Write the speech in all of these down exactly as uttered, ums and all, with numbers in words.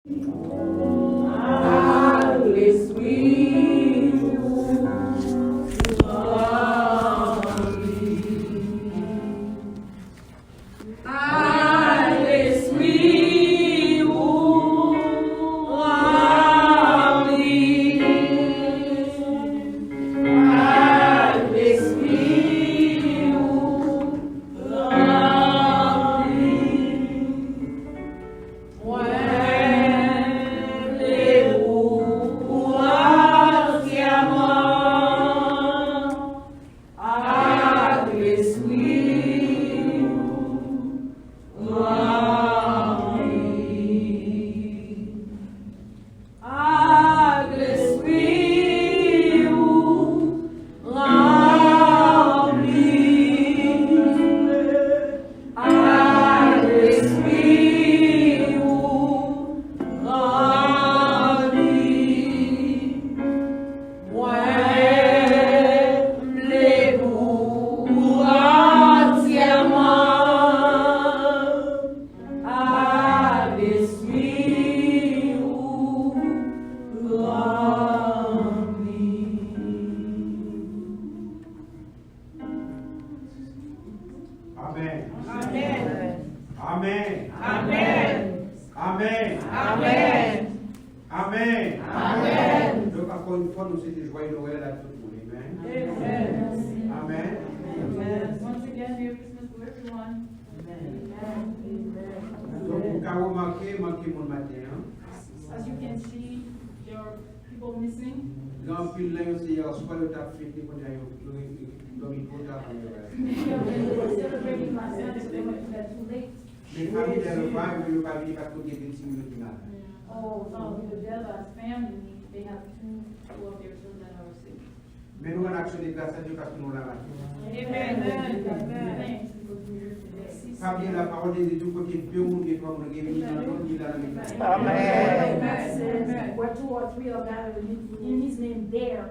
Ak lespri ou ranpli. Ak lespri ou ranpli. Ak lespri ou ranpli. Mwen vle pou ou antyèman ak lespri ou ranpli. Ak lespri ou ranpli. Ak lespri ou ranpli. Mwen vle pou ou antyèman. Ak lespri ou ranpli. Amèn. Amèn. Amèn. Amèn. Amèn. Amèn. Amèn. Amèn. Donk, ankò yon fwa, nou swete jwèy Nwèl a tout moun. Amèn. Amèn. Amèn. Amèn. Once again, Merry Christmas to everyone. Donk, ou ka remake, manke moun maten an. As you can see, there are people missing. Gen anpil nan yo se yè swa yo t ap fete, kounye a yo, yo, yo dòmi twò ta, yo rete. Many of them were celebrating last night, so they went to bed too late. Men familles vive, yo pa vini paske gen de timoun yo ki malad. Oh, um, the Delvas family, they have two, two of their children are sick. Men nou rann aksyon de gras a Dye paske nou la maten. Amen. Amen. Pa bliye la parole de Dieu di kote de moun oubyen twa moun reyini nan non li, li la nan mitan yo. Amen. Where two or three are gathered in his name, there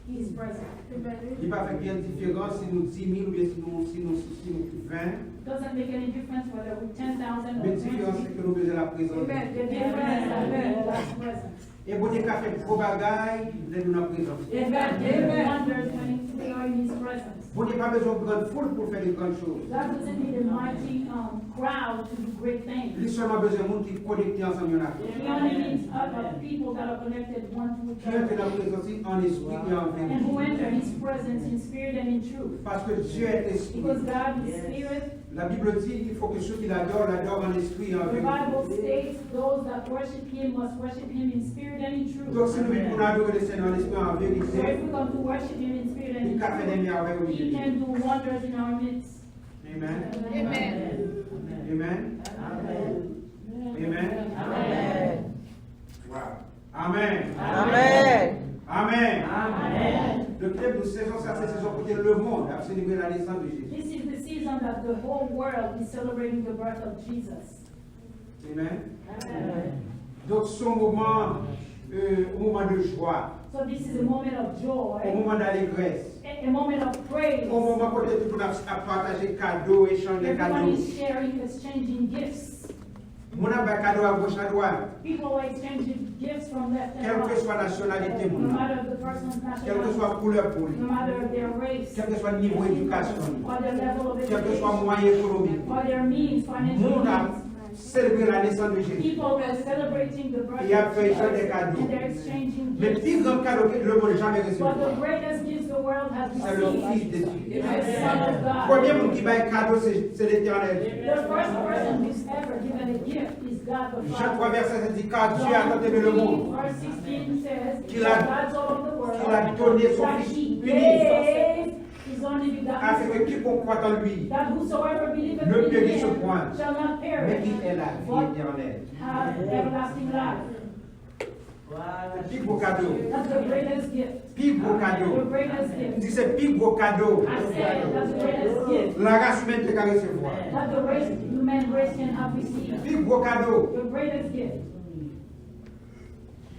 he is present. Li pa fè pyen diferans si nou di mil oubyen si nou, si nou, si nou ven. Doesn't make any difference whether we ten thousand or twenty. Men diferans se ke nou bezwen la prezans de Dye. The difference is God's presence. E Bondye ka fè gwo bagay lè nou nan prezans li. Amen. Amen. Wonders when we are in his presence. Bondye pa bezwen yon gran foul pou l fè de gran choz. God doesn't need a mighty, um, crowd to do great things. Li sèlman bezwen moun ki konekte ansanm youn ak lòt. He only needs other people that are connected one to each other. Ki antre nan prezans li an espri e an verite. And who enter his presence in spirit and in truth. Parce que Dieu est esprit. Because God is spirit. La Bible dit, il faut que ceux qui l'adorent l'adorent en esprit et en vérité. The Bible states those that worship him must worship him in spirit and in truth. Donk, si nou vin pou n adore le Seigneur en esprit et en vérité, so if we come to worship him in spirit and in truth, li ka fè de mèvèy o milieu de nou. He can do wonders in our midst. Amen. Amen. Amen. Amen. Amen. Amen. Wow. Amen. Amen. Amen. Amen. Donk, tèm nou sezon sa, se sezon kote lemonn ap selebre la nesans de Jezi. This is the season that the whole world is celebrating the birth of Jesus. Amen. Amen. Donk, se yon moman, euh, yon moman de jwa. So this is a moment of joy, yon moman d'alegrès, a, a moment of praise, yon moman kote tout moun ap, ap pataje kado, echanj de kado. Everyone is sharing, exchanging gifts. Moun ap bay kado a goch a dwat. People are exchanging gifts from left and right. Kèlkeswa nasyonalite moun nan, no matter the person's nationality, kèlkeswa koulè po li, no matter their race, kèlkeswa nivo edikasyon li, or their level of education, kèlkeswa mwayen ekonomik li, or their means, financial means, moun ap selebre la nesans de Jezi. People are celebrating the birth of Jesus, and they're exchanging gifts. Men pi gran kado ke lemonn jamè resevwa, but the greatest gift the world has received, se le Fils de Dieu. Is the Son of God. Premye moun ki bay kado, se, se Letènèl. The first person who's ever given a gift is God the Father. Jean trois verset seize dit, car Dieu a tant aimé le monde, John three verse sixteen says, qu'il a, God so loved the world, qu'il a donné son Fils unique, that he gave his only begotten Son, afin que quiconque croit en lui, that whosoever believeth in him, ne périsse point, shall not perish, mais qu'il ait la vie éternelle. But have everlasting life. Se pi gwo kado. That's the greatest gift. Pi gwo kado. The greatest gift. M di se pi gwo kado. I said that's the greatest gift. Laras imèn te ka resevwa. That the race, human race can have received. Pi gwo kado. The greatest gift.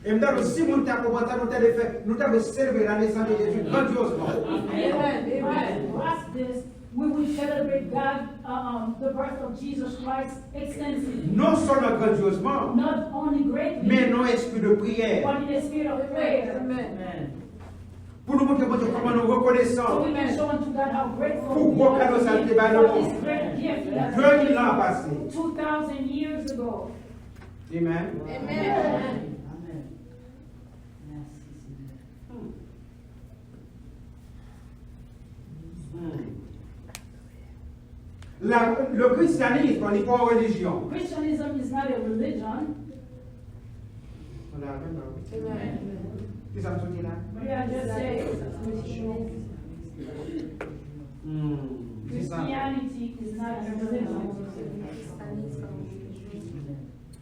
E m ta dwe, si moun ta konprann sa, nou ta dwe fè, nou ta dwe selebre la nesans de Jezi grandyozman. If people grasp this, We will celebrate God, uh, um, the birth of Jesus Christ extensively. Non sèlman grandyozman, Not only greatly, men nan espri de priyè. But in a spirit of prayer. Amen. Pou nou montre Bondye kòman nou rekonesan. So we can show unto God how grateful we are to him for this great gift he has given us two thousand years ago. Amen. Amen. Amen. La, le christianisme, li pa yon relijyon. Christianism is not a religion. Amen. Ki sa m soti la? Christianity is not a religion.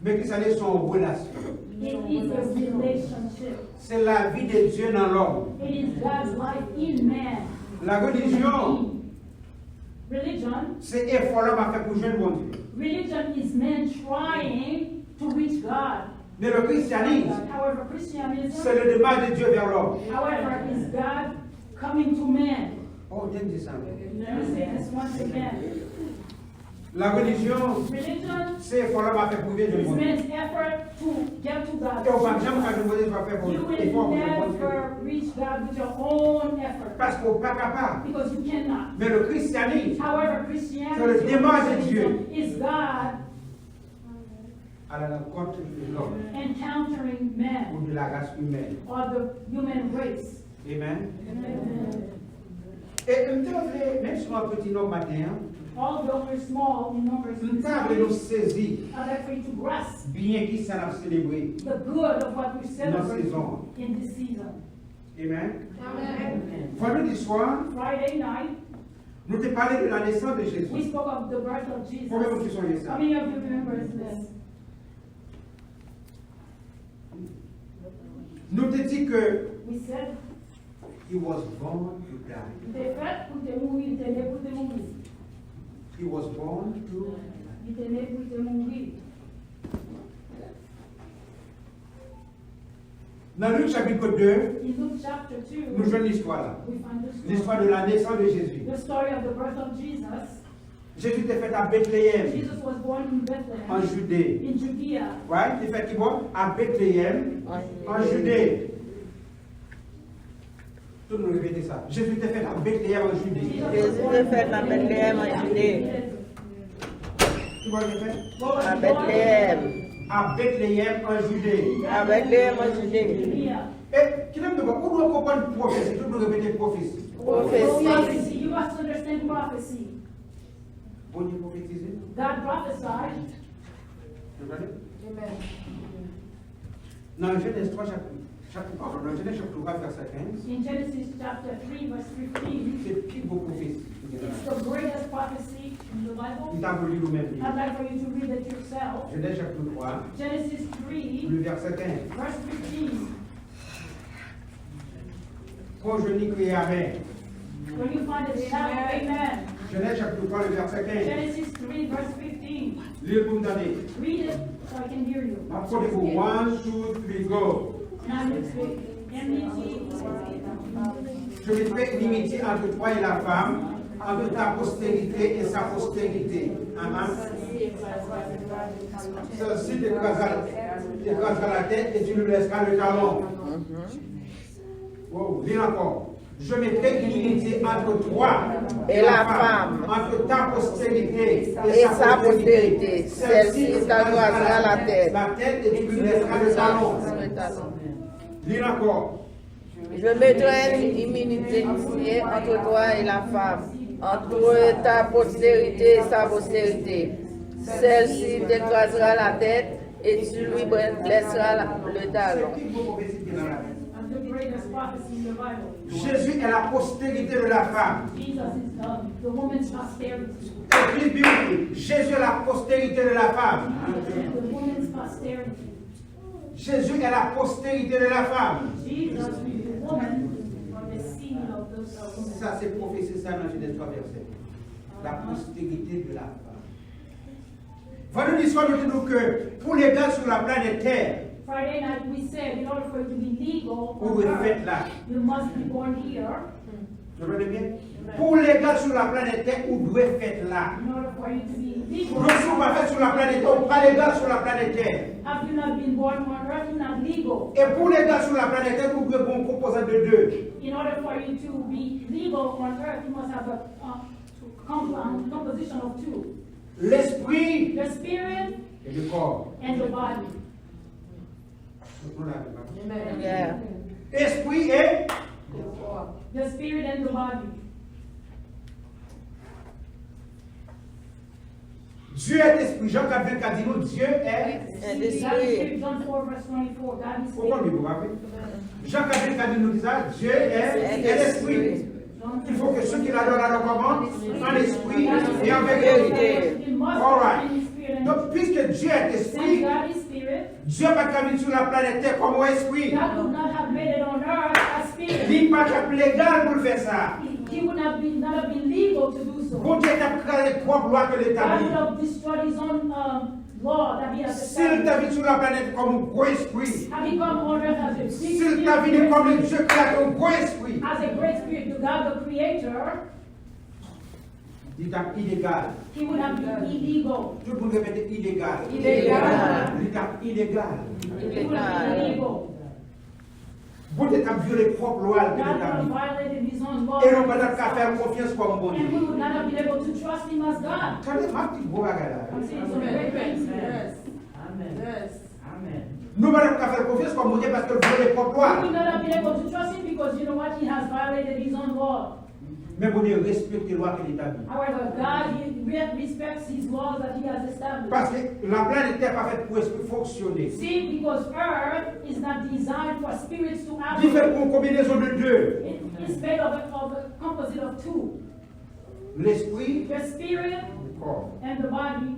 Men ki sa l ye, se yon relasyon. It is a relationship. Se lavi de Dye nan lòm. It is God's life in man. La relijyon, Religion, se efò lòm ap fè pou jwenn Bondye. Religion is man trying to reach God. Men le christianisme, However, Christianism, se le démarche de Dieu vers l'homme. However, is God coming to man. Oh, tande sa. Let me say this once again. La religion, Religion se efò lòm ap fè pou rive jwenn Bondye. Is man's effort to get to God. E ou p ap janm ka jwenn Bondye si w pa fè efò pou jwenn Bondye. You will never reach God with your own effort. Paske ou pa kapab. Because you cannot. Men le christianisme, However, Christianity, se le démarche de Dieu, is God à la rencontre de l'homme, encountering man, ou de la race humaine, or the human race. Amen. Amen. E m ta vle, menm si nou an piti nonb maten an, Although we're small in numbers, m ta vle nou sezi I'd like for you to grasp byen ki sa n ap selebre the good of what we celebrate nan sezon an. In this season. Amen. Amen. Vandredi swa, Friday night, nou te pale de la nesans de Jezi. We spoke of the birth of Jesus. Konbyen moun ki sonje sa? How many of you remember this? Nou te di ke We said he was born to die. Li te fèt pou l te mouri, li te ne pou l te mouri. He was born to Li te ne pou l te mouri. Nan Lik chapit de, In Luke chapter two, nou jwenn listwa la. We find the story. Listwa de la nesans de Jezi. The story of the birth of Jesus. Jezi te fèt a Betleyèm, Jesus was born in Bethlehem, an Jide. In Judea. Right? Li fèt ki bò? A Betleyèm, an Jide. Tout moun repete sa. Jezi te fèt a Betleyèm, an Jide. Jezi te fèt a Betleyèm, an Jide. Ki bò li te fèt? A Betleyèm. A Betleyèm, an Jide. A Betleyèm, an Jide. E, kilè m te bò, ou dwe konprann pwofesi, tout moun repete pwofesi. Pwofesi. Prophecy. You must understand prophecy. Bondye pwofetize. God prophesied. Nou tande? Amen. Nan Jenèz twa, chapit, chapit, padon, nan Jenèz chapit twa, vèsè kenz, In Genesis chapter three, verse fifteen, se pi gwo pwofesi ki gen nan Labib. It's the greatest prophecy in the Bible. M ta vle w li ou menm li. I'd like for you to read it yourself. Jenèz chapit twa, Genesis three, le vèsè kenz. Verse fifteen. Kon jwenn li, kriye amèn. When you find it, shout amen. Jenèz chapit twa, le vèsè kenz. Genesis three, verse fifteen. Li l pou m tande. Read it so I can hear you. M ap konte pou one, two, three, go. Now you speak. Enmity. Je mettrai inimitié entre toi et la femme, entre ta postérité et sa postérité. Amen. Celle-ci t'écrasera, t'écrasera la tête et tu lui blesseras le talon. Wow, lis ankò. Je mettrai inimitié entre toi et la femme, entre ta postérité et sa postérité. Celle-ci t'écrasera la tête, la tête et tu lui blesseras le talon. Lis ankò. Je mettrai une inimitié entre toi et la femme, entre ta postérité et sa postérité. Celle-ci t'écrasera la tête et tu lui blesseras la- le talon. Of the greatest prophecy in the Bible. Jésus est la postérité de la femme. Jesus is, um, the woman's posterity. Église biblik, Jésus est la postérité de la femme. Jesus is the woman's posterity. Jésus est la postérité de la femme. Jesus is the woman, or the seed of the, of woman. Sa se pwofesi sa nan Jenèz twa vèsè. La postérité de la femme. Vandredi swa, nou te di w ke pou legal sou la planèt tè, Friday night we said in order for you to be legal on earth, you must be born here. Ou dwe fèt la. Vous comprenez bien? Pou w legal sou laplanèt tè, ou dwe fèt la. In order for you to be legal, Donk, si w pa fèt sou laplanèt tè, ou pa legal sou laplanèt tè. If you not been born on earth, you're not legal. E pou w legal sou laplanèt tè, ou dwe gen yon konpozant de de. In order for you to be legal on earth, you must have a, a comp- um, composition of two. Lespri The spirit e le kò. And the body. Nou la, nou la. Amen. Yeah. Espri e The spirit and the body. Dieu est esprit. Jan kat vennkat di nou, Dieu est Est esprit. God is spirit. John four verse twenty-four. God is spirit. Ou konn Bib ou pa vre? Jan kat vennkat di nou ki sa? Dieu est Est esprit. Esprit. Il faut que ceux qui l'adorent l'adorent comment? En esprit et en vérité. All right. Donk, puisque Dieu est esprit, Dieu pa t ka vin sou laplanèt tè kòm yon espri. God would not have made it on earth as spirit. Li pa t ap legal pou l fè sa. He would not be, not have been legal to do so. Bondye t ap kraze pwòp lwa ke l etabli. God would have destroyed his own, um, law that he has established. Si l ta vin sou laplanèt kòm yon gwo espri, Had he come on earth as a big spirit, si l ta vini kòm yon Dye kreyatè, yon gwo espri, as a great spirit, the God the creator, li t ap ilegal. He would have been illegal. Tout moun repete ilegal. Ilegal. Li t ap ilegal. He would have been illegal. Bondye t ap vyole pwòp lwa l ke l etabli. E nou pa t ap ka fè l konfyans kòm Bondye. Tande, m ap di gwo bagay la. Yes. Amen. Yes. Amen. Nou pa t ap ka fè l konfyans kòm Bondye paske l vyole pwòp lwa l. We would not have been able to trust him because you know what? He has violated his own law. Men Bondye respekte lwa ke l etabli. However, God, he re- respects his laws that he has established. Paske laplanèt tè pa fèt pou espri fonksyone. See, because earth is not designed for spirits to operate. Li fèt pou yon konbinezon de de. It is made of a, of a composite of two. Lespri, The spirit kò. And the body.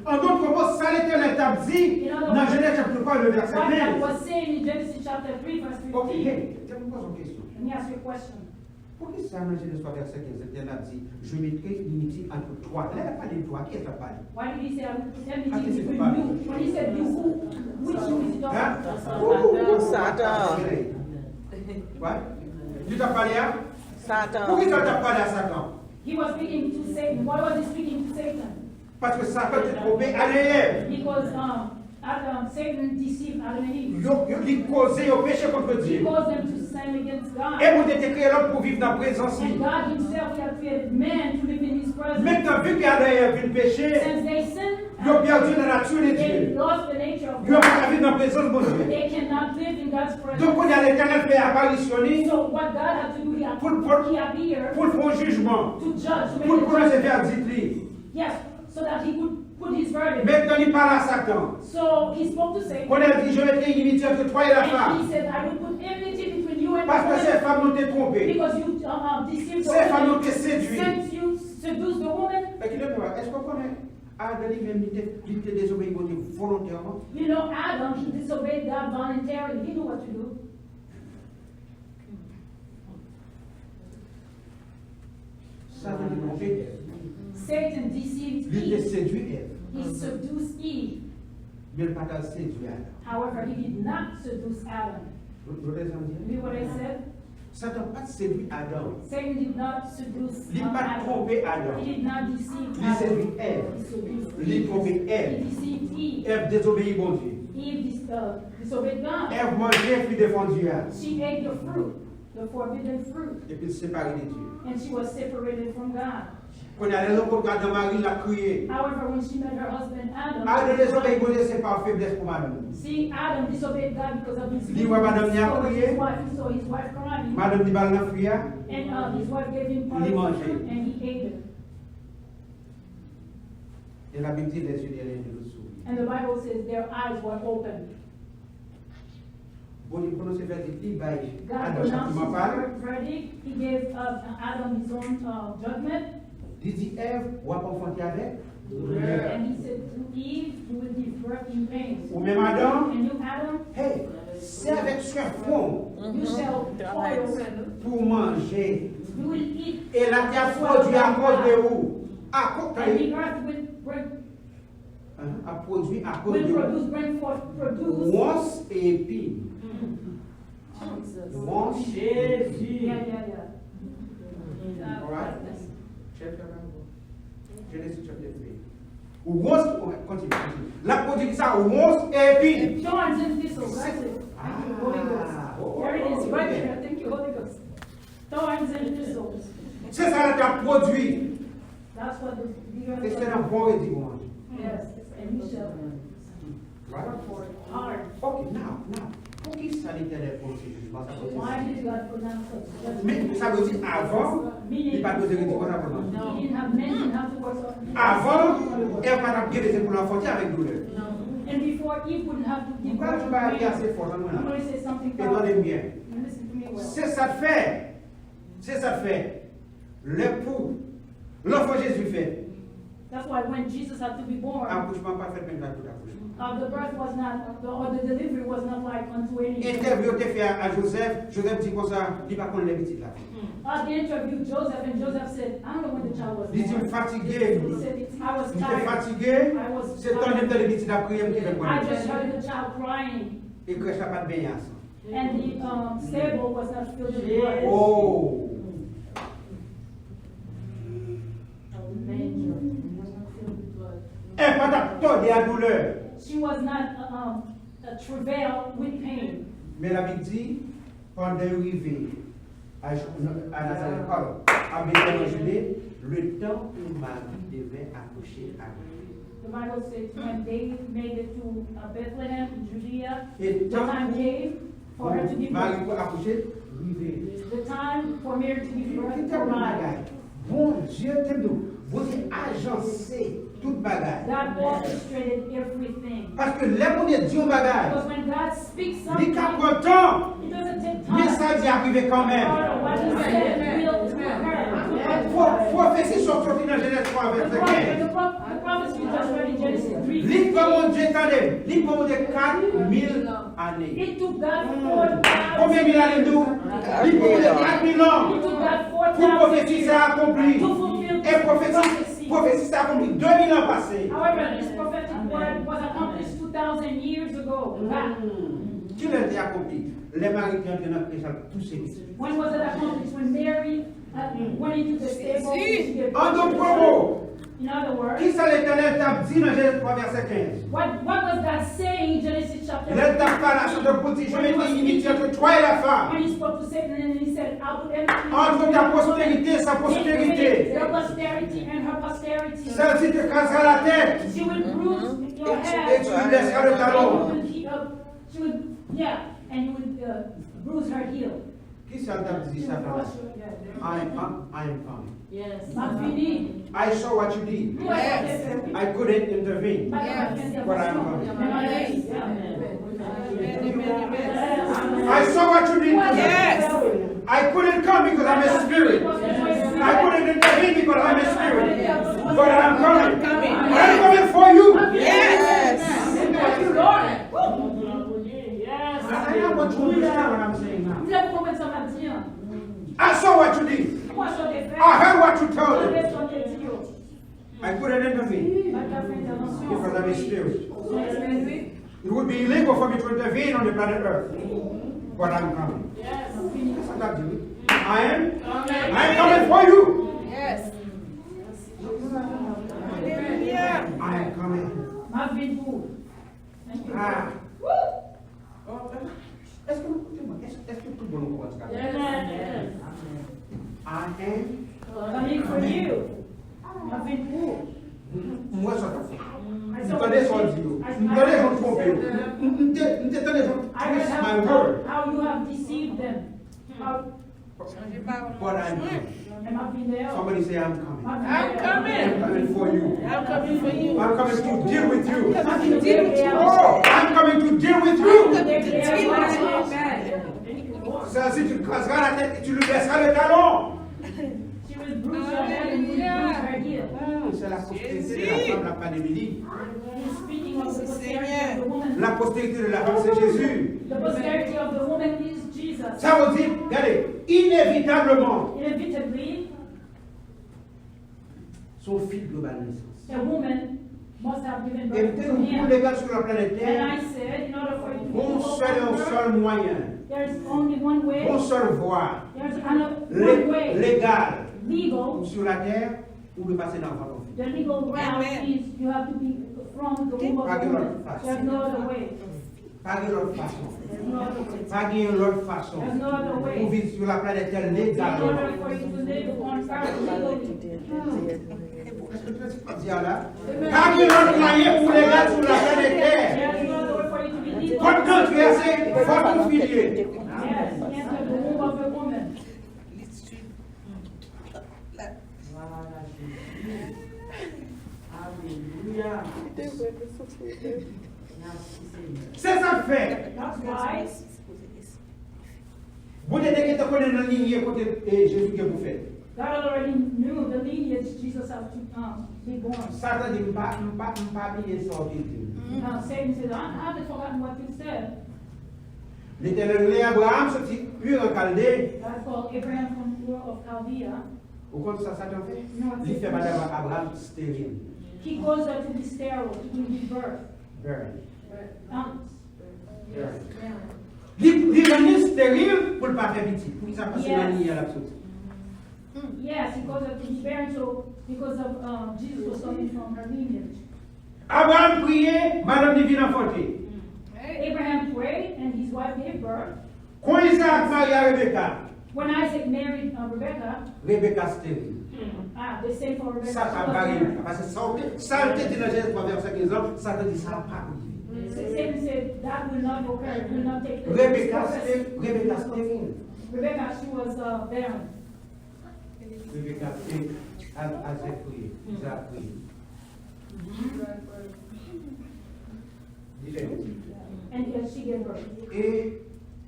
An dòt mo, sa Letènèl t ap di nan Jenèz chapit twa, le vèsè kenz. What God was saying in Genesis chapter three, verse fifteen. Ok, hey, tè m poze yon kesyon. Let me ask you a question. Poukisa nan Jenèz twa, vèsè kenz, Letènèl ap di, "Je mettrai inimitié entre toi"? Lè l ap pale de twa, kiyès l ap pale? Why did he say, "I will put enmity between you"? When he said you, who, which you is he talking about? Hein? Ooh, Satan. What? Li t ap pale a? Satan. Poukisa l t ap pale a Satan? He was speaking to Satan. Why was he speaking to Satan? Paske Satan te twonpe Adan e Èv. Because, um, Adam, Satan deceived Adam and Eve. Yo, yo, li koze yo peche kont Dye. He caused them to sin against God. E Bondye te kreye lòm pou viv nan prezans li. And God himself, he had created man to live in his presence. Mentnan, vi ke Adan e Èv vin peche, Since they sinned, yo pèdi nan nati de Dye. They lost the nature of God. Yo pa ka viv nan prezans Bondye. They cannot live in God's presence. Donk, kounye a, Letènèl fè aparisyon li So what God had to do, he had, pou l, pou l, he appeared pou l fè yon jijman, to judge, to pou l make a pwononse judgment. Vèdik li. Yes, so that he could put his verdict. Mentnan, li pale a Satan. So he spoke to Satan. Kounye a, l di, "Je mettrai inimitié entre toi et la femme." And he said, "I will put enmity between you and the woman." Paske se fanm nou te twonpe. Because you, uh, uh, deceived the woman. Se fanm nou te sedui. Since you seduced the woman. E kite m di w, èske w konnen Adan li menm li te, li te dezobeyi Bondye volontèman? You know, Adam, he disobeyed God voluntarily. He knew what to do. Satan te twonpe Èv. Satan deceived Eve. Li te sedui Èv. He seduced Eve. Men l pa t al sedui Adan. However, he did not seduce Adam. Nou, nou tande sa m di a? You hear what I said? Satan pa t sedui Adan. Satan did not seduce, Li pa t twonpe Adan. He did not deceive Adam. Li sedui Èv. He seduced Eve. Li twonpe Èv. He deceived Eve. Èv dezobeyi Bondye. Eve dis- uh, disobeyed God. Èv manje fwi defann Dye a. She ate the fruit, the forbidden fruit. Epi l separe de Dye. And she was separated from God. Kounye a, lè l rankontre Adan mari l, l ap kriye. However, when she met her husband Adam, Adan dezobeyi Bondye, se pa feblès pou madanm li. See, Adam disobeyed God because of his weakness. Li wè madanm li ap kriye. He saw his wife, he saw his wife crying. Madanm li ba l nan fwi a. And, uh, his wife gave him part of the fruit and he ate it. Li manje. E Labib di, les yeux des l'un et de l'autre s'ouvrirent. And the Bible says their eyes were opened. Bondye pwononse vèdik li, bay Adan chatiman pa l. God pronounced his verdict. He gave, uh, Adam his own, uh, judgment. Li di Èv, "W ap anfante avèk doulè." And he said to Eve, "You will give birth in pain." Ou menm Adan, And you, Adam, hey, se avèk swè fwon you shall toil. Pou w manje. You will eat. E latè ap pwodui akòz de ou. Akò-, And the earth will bring Ap pwodui akoz de wons e epin. Wons e epin. Alright. Chapter Jenesis chapter three. Wons, kontinye, kontinye. L ap pwodui ki sa? Wons e epin. Thorns and thistles, that's it. Thank you, Holy Ghost. There it is, right there. Thank you, Holy Ghost. Thorns and thistles. Se sa l t ap pwodui. That's what the, the earth. E se nan bon redi pou manje. Yes, and you shall work for it hard. Ok, now, now. Poukisa Letènèl pwononse jijman sa? Why did God pronounce such judgment? Men sa vle di avan, li pa t bezwen redi konsa pou l manje. He didn't have men, didn't have to work for. Avan, Èv pa t ap gen bezwen pou l anfante avèk doulè. And before Eve wouldn't have to give birth to men. Mwen pral di yon bagay ki ase fò, tann mwen la. I'm going to say something powerful. E tande m byen. And listen to me well. Se sa k fè. Se sa k fè. Lè pou lanfan Jezi fèt. That's why when Jesus had to be born, akouchman pa fèt menm jan ak tout akouchman. Uh, the birth was not, the, or the delivery was not like unto any. Entèvyou yo te fè a Joseph, Joseph di konsa, li pa konn lè pitit la fèt. Uh, they interviewed Joseph, and Joseph said, "I don't know when the child was born." Li di, "M fatige. He said, "It's, I was tired. M te fatige. I was tired. Se tande m tande pitit la ap kriye m ki fè m pran." I just heard the child crying." E krèch la pa t benyen a san. And the, um, stable was not filled with blood. Oh. Manger was not filled with blood. Èv pa t ap tòde a doulè. She was not, uh, um, uh, travail with pain. Men Labib di, pandan yo rive a, a Nazarèt, padon, a Betlèm an Jide, le temps où Marie devait accoucher arriva. The Bible says when they made it to, uh, Bethlehem in Judea, the time came for her to give birth. Mari pou akouche rive. The time for Mary to give birth arrived. Bondye, tande, Bondye ajanse tout bagay. God orchestrated everything. Paske lè Bondye di yon bagay, because when God speaks something, li ka pran tan, it doesn't take time. Men sa l di ap rive kanmenm. But what he said will occur. Pwo-, pwofesi sa w soti nan Jenèz twa vèsè kenz. The pro-, the prophecy you just read in Genesis three fifteen. Li pran Bondye, tande, li pran Bondye kat mil ane. It took God four thousand. Konbyen mil ane nou? Li pran Bondye kat mil an pou pwofesi sa a akonpli. E pwofesi, pwofesi sa a akonpli de mil an pase. However, this prophetic word was accomplished two thousand years ago. Kilè l te akonpli? Lè Mari te antre nan krèch la, l ap touse pitit. When was it accomplished? When Mary, uh, went into the stable to give birth. An dòt mo, in other words, kisa Letènèl t ap di nan Jenèz twa vèsè kenz? What, what was God saying in Genesis chapter three? Lè l t ap pale a Sodòm pou di, "Je mettrai inimitié entre toi et la femme." When he spoke to Satan and he said, "I will empty you." Entre ta postérité et sa postérité. Your posterity and her posterity. Celle-ci te cassera la tête. She will bruise your head. Et tu lui blesseras le talon. And you will, uh, she will, yeah, and you will, uh, bruise her heel. Kisa l t ap di Satan? I am, I am coming. Yes. M ap vini. I saw what you did. Mwen wè sa w te fè, wi. I couldn't intervene, but I am coming. I saw what you did to me. Yes. I couldn't come because I'm a spirit. I couldn't intervene because I'm a spirit. But I'm coming. I'm coming for you. Yes. Thank you, Lord. Yes. I, I want you to understand what I'm saying now. M vle pou konprann sa m ap di an. I saw what you did. Mwen wè sa w te fè. I heard what you told them. Mwen tande sa w te di yo. I couldn't intervene. M pa t ka fè entèvansyon. Because I'm a spirit. Mwen espri. It would be illegal for me to intervene on the planet Earth. But I'm coming. Yes. That's what I do. I am. Amen. I am coming for you. Yes. Hallelujah. I am coming. M ap vin pou ou. Ah. Èske nou koute mwen? Èske, èske tout bon nou konprann sa? Yes. I am. Coming for you. M ap vin pou ou. M wè sa w t ap fè. M tande sa w di yo. M tande jan w twonpe yo. M, m te, m te tande jan w twist my word. How you have deceived them. But I'm coming. Somebody say, "I'm coming." I'm coming. I'm coming for you. I'm coming for you. I'm coming to deal with you. I'm coming to deal with you. Oh, I'm coming to deal with you. I'm coming to deal with you. Celle-ci, tu lui casseras la tête et tu lui blesseras le talon. She will bruise your head and you will bruise her heel. Hmm, c'est la postérité de la femme, la femme de Lili. He's speaking of the posterity of the woman. La postérité de la femme, c'est Jésus. The posterity of the woman is Jesus. Sa vle di, gade, inevitableman, inevitably, se yon fi ki pral nesans. A woman must have given birth to him. E m te di pou legal sou laplanèt tè, and I said, in order for you to be legal on earth, gon sèl, yon sèl mwayen, there's only one way. Gon sèl vwa, there's another, one way, legal, legal, sou latè, ou dwe pase nan vant yon fi. The legal route is you have to be from the womb of a woman. Pa gen lòt fason. There's no other way. Pa gen lòt fason. Pa gen lòt fason pou viv sou laplanèt tè legalman. Èske w konprann sa m ap di a la? Pa gen lòt mwayen pou w legal sou laplanèt tè. Pòt dantri a se vant yon fi l ye. Alelouya. Se sa k fè Bondye te gentan konnen nan linye kote, e, Jezi gen pou fèt. God already knew the lineage Jesus has to, um, be born. Satan di, "M pa, m pa, m pa bliye sa w te di m." Now Satan said, "I haven't forgotten what you said." Letènèl rele Abraram soti Ur an Kalde. God called Abraham from Ur of Chaldea. Ou konn sa Satan fè? Li fè madanm Abraram steril. He caused her to be sterile, to give birth. Barren. Barren. Li, li rann li steril pou l pa fè pitit. Poukisa? Paske nan linye a l ap soti. Yes, he caused her to be barren, so because of, um, Jesus was coming from her lineage. Abraram priye, madanm li vin anfante. Abraham prayed and his wife gave birth. Kon Izarak marye a Rebeka. When Isaac married, uh, Rebecca, Rebeka steril. Ah, the same for Rebecca. Sa pa bare wout la. Paske sa w te, sa l te di nan Jenèz twa vèsè kenz lan, Satan di sa pa pou rive. Satan said that will not occur, it will not take place. Rebeka steril, Rebeka steril. Rebecca, she was, uh, barren. Rebeka te al, al fè priye, Izarak priye. Li fè pitit. And yet she gave birth. E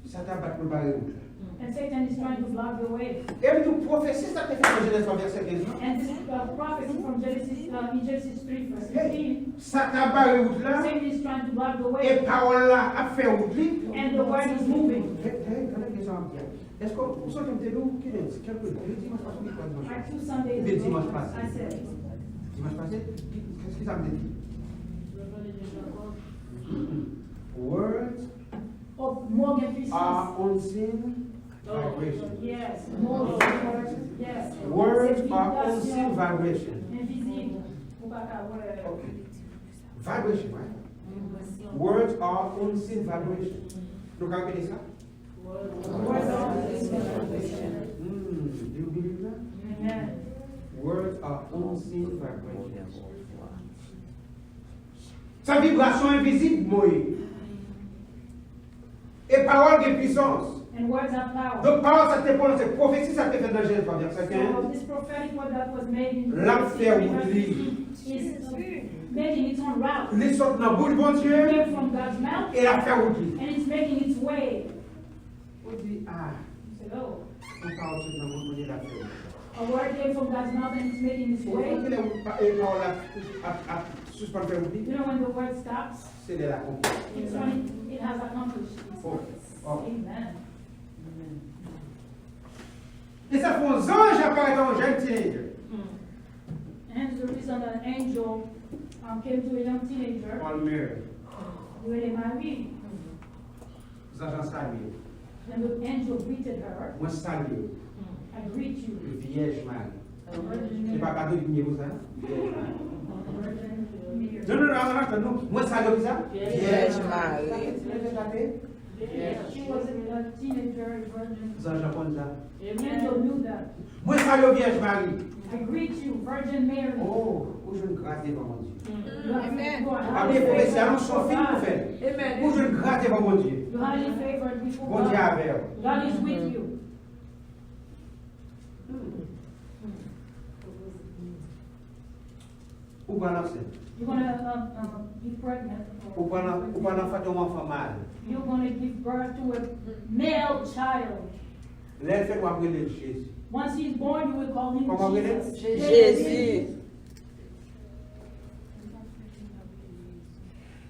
Satan ap bat pou l bare wout la. And Satan is trying to block the way. E m di w pwofesi sa te fèt nan Jenèz twa vèsè kenz lan. And this, uh, prophecy from Genesis, uh, in Genesis three verse fifteen. Satan ap bare wout la. Satan is trying to block the way. E pawòl la ap fè wout li. And the word is moving. Gade, gade, gade sa m ap di a. Èske w sonje m te di w ki lendi, kèlke jou, dimanch pase, wi, dimanch pase. Oubyen dimanch pase. Dimanch pase, ki, ki sa m te di? Words are unseen vibration. Words are unseen vibration. Ok. Vibration, right? Words are unseen vibration. Nou ka repete sa? Hmm, do you believe that? Words are unseen vibrations. Sa vibrasyon envizib mo ye. E pawòl gen pwisans. Donk pawòl sa te pwononse, pwofesi sa te fèt nan Jenèz twa vèsè kenz. L ap fè wout li. Li sot nan bouch Bondye e l ap fè wout li. Ou di, a, yon pawòl sot nan bouch Bondye, l ap fè wout. A word came from God's mouth and it's making its way. Ou konn kilè pa-, e, pawòl la ap, ap, ap sispann fè wout li? You know when the word stops? Se lè l akonpli. It's when it, it has accomplished its purpose. Amen. E sa fè yon zanj aparèt a yon jèn teenager. And the reason an angel, um, came to a young teenager. Call Mary. Li rele Mari. Zanj lan salye. And the angel greeted her. Mwen salye w. I greet you. Vyèj Mari. Se pa Katolik m ye pou sa? Vyèj Mari. Non, non, non, non, non, non. Mwen salye w pou sa? Vyèj Mari. Sa fè ti nèg la te? She was a teenager, a virgin. Zanj lan konn sa. Angel knew that. Mwen salye w, Vyèj Mari. I greet you, Virgin Mary. Oh, ou jwenn gras devan Bondye. Amen. Pa bliye pwofesi a, non, se yon fim pou fè. Amen. Ou jwenn gras devan Bondye. You're highly favored before God. Bondye avè w. God is with you. Ou pral ansent. You're gonna, um, um, be pregnant. Ou pral, ou pral anfante yon anfan mal. You're gonna give birth to a male child. Lè l fèt, w ap rele l Jezi. Once he's born, you will call him Jesus. Kòman w rele l? Jezi.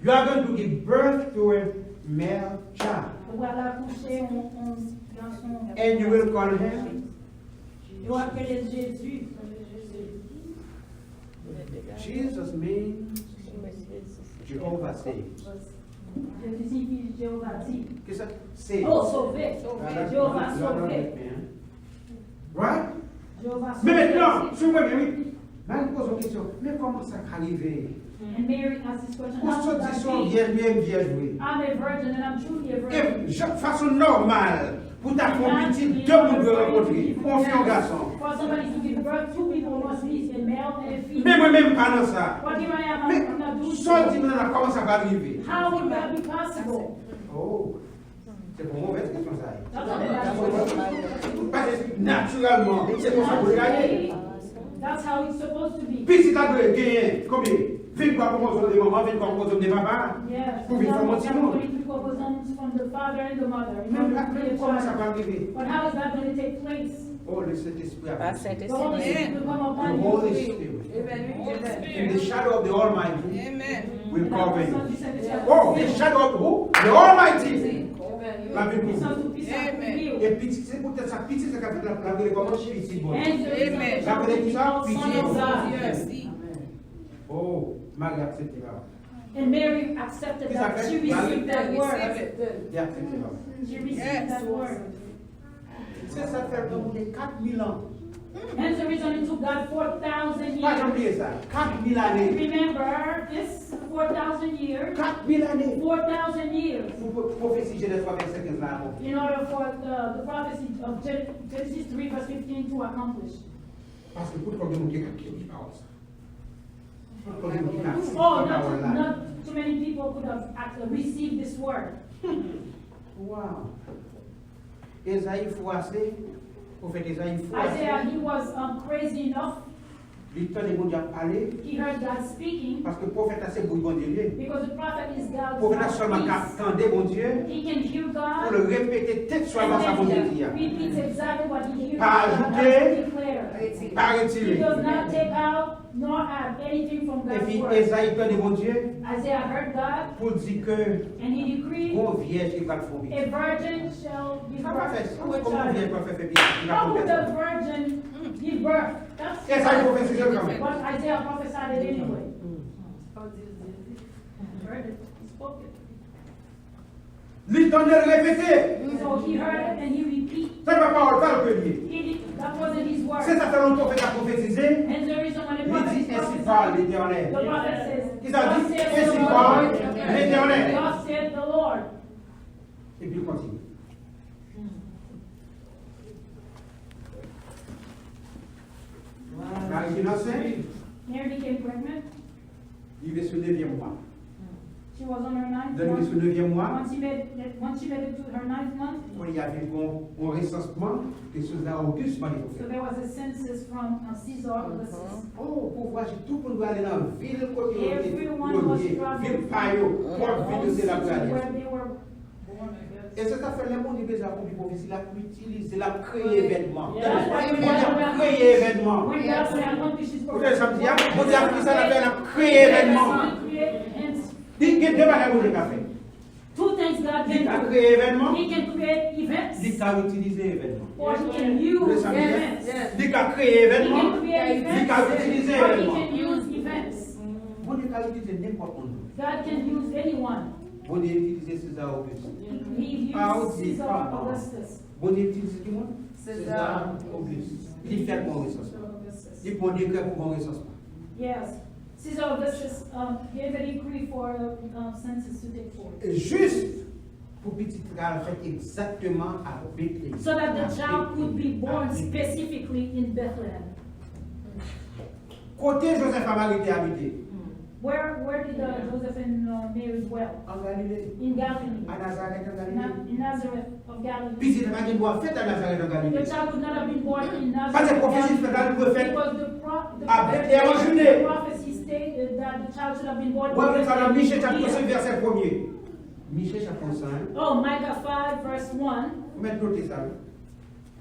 You are going to give birth to a male child. Ou pral akouche yon, yon gason. And you will call him. Yo ap rele l Jezi. Jesus means Jehovah saves. Jezi siyifi Jewova di. Kisa? Saves. Oh, sove. Sove. Jewova sove. Right? Jewova sove. Men mentnan, si w renmen, wi. Mari poze yon kesyon, men kòman sa ka rive? And Mary asked this question, ou sot di se yon vyèj, men m vyèj vre. I'm a virgin and I'm truly a virgin. E jan, fason nòmal pou ta fè yon pitit, de moun dwe rankontre, yon fi, yon gason. For somebody to give birth, two people must meet, a male and a female. Men mwen menm m pa nan sa. But here I am, I'm not doing so. Men sa w di m la, kòman sa pral rive? How would that be possible? Oh. Se pou movèz kesyon sa ye. Paske natirèlman, se konsa pou l gade. Pitit la dwe genyen konbyen? Venntwa kwomozòm de manman, venntwa kwomozòm de papa. Pou vin fòme yon timoun. Men, men kòman sa pral rive? Oh, le Sentespri a vini. The Holy Spirit. In the shadow of the Almighty will cover you. Oh, the shadow of who? The Almighty. L ap vin kouvri. E pitit, se poutèt sa, pitit sa k ap fèt la, l ap rele kòman? Pitit Bondye. L ap rele kisa? Pitit Bondye. Oh, Mari aksepte papa. And Mary accepted that. She received that word. Li aksepte papa. She received that word. Se sa k fè l gen kat mil an. Hence the reason it took God four thousand years. Pa janm bliye sa. Kat mil ane. Remember this, four thousand years. Kat mil ane. Four thousand years. Pou pwo-, pwofesi Jenèz twa vèsè kenz la akonpli. In order for the, the prophecy of Gen-, Genesis three verse fifteen to accomplish. Paske poukisa gen moun ki ka kenbe pawòl sa? Oh, not, not too many people could have act-, received this word. Wow. Ezayi fou ase, pwofèt Ezayi fou ase. Isaiah, he was, um, crazy enough. Li tande Bondye ap pale. He heard God speaking. Paske pwofèt la se bouch Bondye li ye. Because the prophet is God's mouthpiece. Pwofèt la sèlman ka tande Bondye. He can hear God. Pou l repete tèt swa sa Bondye di a. And then he repeats exactly what he hears God has declared. Pa ajoute, pa retire. He does not take out nor add anything from God's word. Epi Ezayi tande Bondye. Isaiah heard God, pou l di ke, and he decreed, gon vyèj ki pral fè yon pitit. A virgin shall give birth to a child. Sa pa fè sans. Kòman yon vyèj pral fè, fè pitit? How would a virgin give birth? That's, Ezayi pwofetize l kanmenm. But Isaiah prophesied it anyway. He heard it. He spoke it. Li tande l repete. So he heard it and he repeat. Se pa pawòl pa l ke li ye. He did, that wasn't his word. Se sa fè lè yon pwofèt ap pwofetize, li di, ensi pale Letènèl. The prophet says, thus saith the Lord. Kisa l di? Ensi pale Letènèl. Thus saith the Lord. Epi l kontinye. Mari vin ansent. Mary became pregnant. Li rive sou nevyèm mwa. She was on her ninth month. Lè li rive sou nevyèm mwa, when she made, when she made it to her ninth month, kounye a vin gon, gon resansman ke Seza Ogis mande pou fè. So there was a census from, uh, Caesar Augustus. Oh, pou vwayaje, tout moun dwe ale nan vil kote yo te, yo ye, vil pa yo, pwòp vil yo se la pou y ale. Everyone was traveling to where they were E se sa k fè lè Bondye bezwen akonpli pwofesi, l ap itilize, l ap kreye evènman. Tande, Bondye ap kreye evènman. Ou tande sa m di a? Bondye ap fè sa, l ap, l ap kreye evènman. Li gen de bagay Bondye ka fè. Li ka kreye evènman. Li ka itilize evènman. Ou tande sa m di a? Li ka kreye evènman. Li ka itilize evènman. Bondye ka itilize nenpòt moun. Bondye itilize Seza Ogis. He used Caesar Augustus. Bondye itilize ki moun? Seza Ogis. Li fè l pran resansman. Li pran dekrè pou pran resansman. Yes. Caesar Augustus, um, gave a decree for, um, census to take forth. E jis pou pitit la fèt egzakteman a Betleyèm. So that the child could be born specifically in Bethlehem. Kote Jozèf ak Mari te abite? Where, where did, uh, Joseph and, uh, Mary dwell? An Galile. In Galilee. A Nazarèt an Galile. Na-, in Nazareth of Galilee. Pitit la pa gen dwa fèt a Nazarèt an Galile. The child could not have been born in Nazareth of Galilee. Paske pwofesi fèt la, li dwe fèt a Betleyèm an Jide. Because the pro-, the, the prophecy stated that the child should have been born in Bethlehem. W ap jwenn sa nan Miche chapit senk vèsè premye. Miche chapit senk. Oh, Micah five verse one. Ou mèt note sa, wi.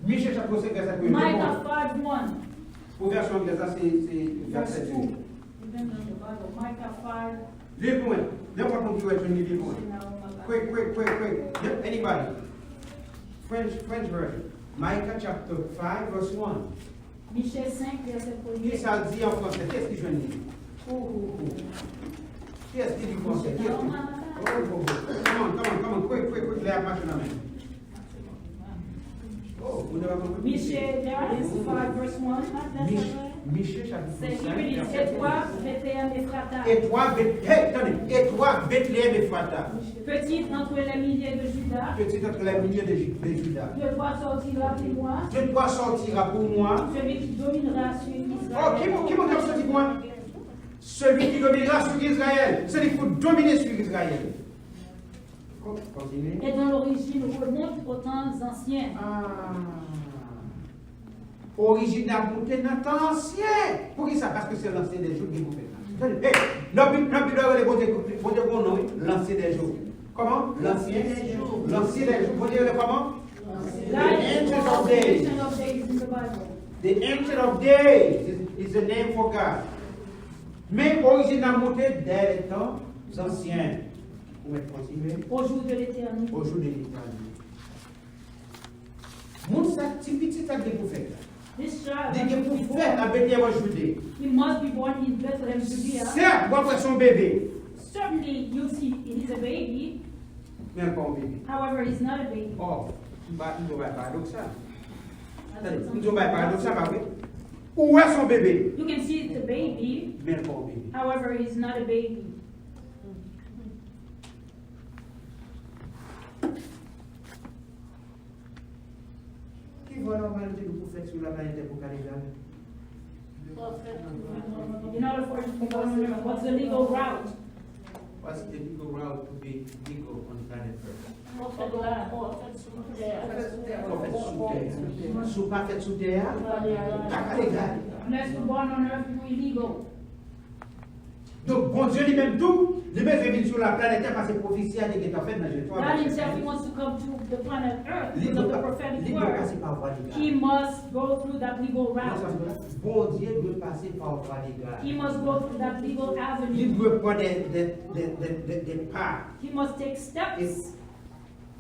Miche chapit senk vèsè premye. Micah five one. Pou vèsyon anglè, sa se, se vèsè de. Verse two. Even in the Bible, Micah five. Li pwen. Nenpòt moun ki wè, jwenn li, li pwen. Quick, quick, quick, quick. Yep, anybody? French, French version. Micah chapter five, verse one. Miche senk, vèsè premye. Kisa l di an fransè? Kiyès ki jwenn li? Ou, ou, ou. Kiyès ki li fransè? Kiyès ki? Oh, oh, oh. Come on, come on, come on. Quick, quick, quick. Lè ap mache nan men. Oh, moun yo pa konprann. Miche, there is five verse one. Mich-, Miche, chapit cinq, vèsè. Say, here it is, et toi, Bethléem Ephrata. Et toi, Beth-, hey, tande. Et toi, Bethléem Ephrata. Petite entre les milliers de Judas. Petite entre les milliers de Ju-, de Judas. De toi sortira pour moi. De toi sortira pour moi. Celui qui dominera sur Israël. Oh, ki moun, ki moun k ap sòti pou mwen? Celui qui dominera sur Israël. Se li ki pou domine sou Izrayèl. Kon-, kontinye. Et dont l'origine remonte aux temps anciens. Ah. Orijin ap moute nan tan ansyen. Poukisa? Paske se l'ancien des jours ki gen pou fèt la. Tande, hey, nan Bib, nan Bib la, yo rele Bondye, Bondye gen yon non, wi. L'ancien des jours. Kòman? L'ancien. L'ancien des jours. L'ancien des jours. Bondye rele kòman? The Ancient of Days. Ancient of Days in the Bible. The Ancient of Days is, is the name for God. Men orijin nan moute dè tan zansyen. Ou mèt kontinye. Au jour de l'éternité. Au jour de l'éternité. Moun sa, ti pitit sa gen pou fèt la. This child li gen pou fèt a Betleyèm an Jide. He must be born in Bethlehem, Judea. Sèt, w ap wè se yon bebe. Certainly, you'll see it is a baby. Men l pa yon bebe. However, he's not a baby. Oh, m pa, m di w bagay paradoksal. Tande, m di w bagay paradoksal, pa vre? Ou wè se yon bebe. You can see it's a baby. Men l pa yon bebe. However, he's not a baby. Ki vwa nòmal ki dwe pou fèt sou laplanèt tè pou ka legal? In order for it to be government, what's the legal route? What's the legal route to be legal on planet Earth? Fò fèt la, fò fèt sou tè a. Fò fèt sou tè a. Si w pa fèt sou tè a, ou pa ka legal. Unless you're born on earth, you're illegal. Donk, Bondye li menm tou, li bezwen vin sou laplanèt tè paske pwofesi a te gentan fèt nan Jeremi. God himself, he wants to come to the planet Earth because of the prophetic word. Li dwe pase pa vwa legal. He must go through that legal route. Bondye dwe pase pa vwa legal. He must go through that legal avenue. Li dwe pran de, de, de, de, de, de pa. He must take steps.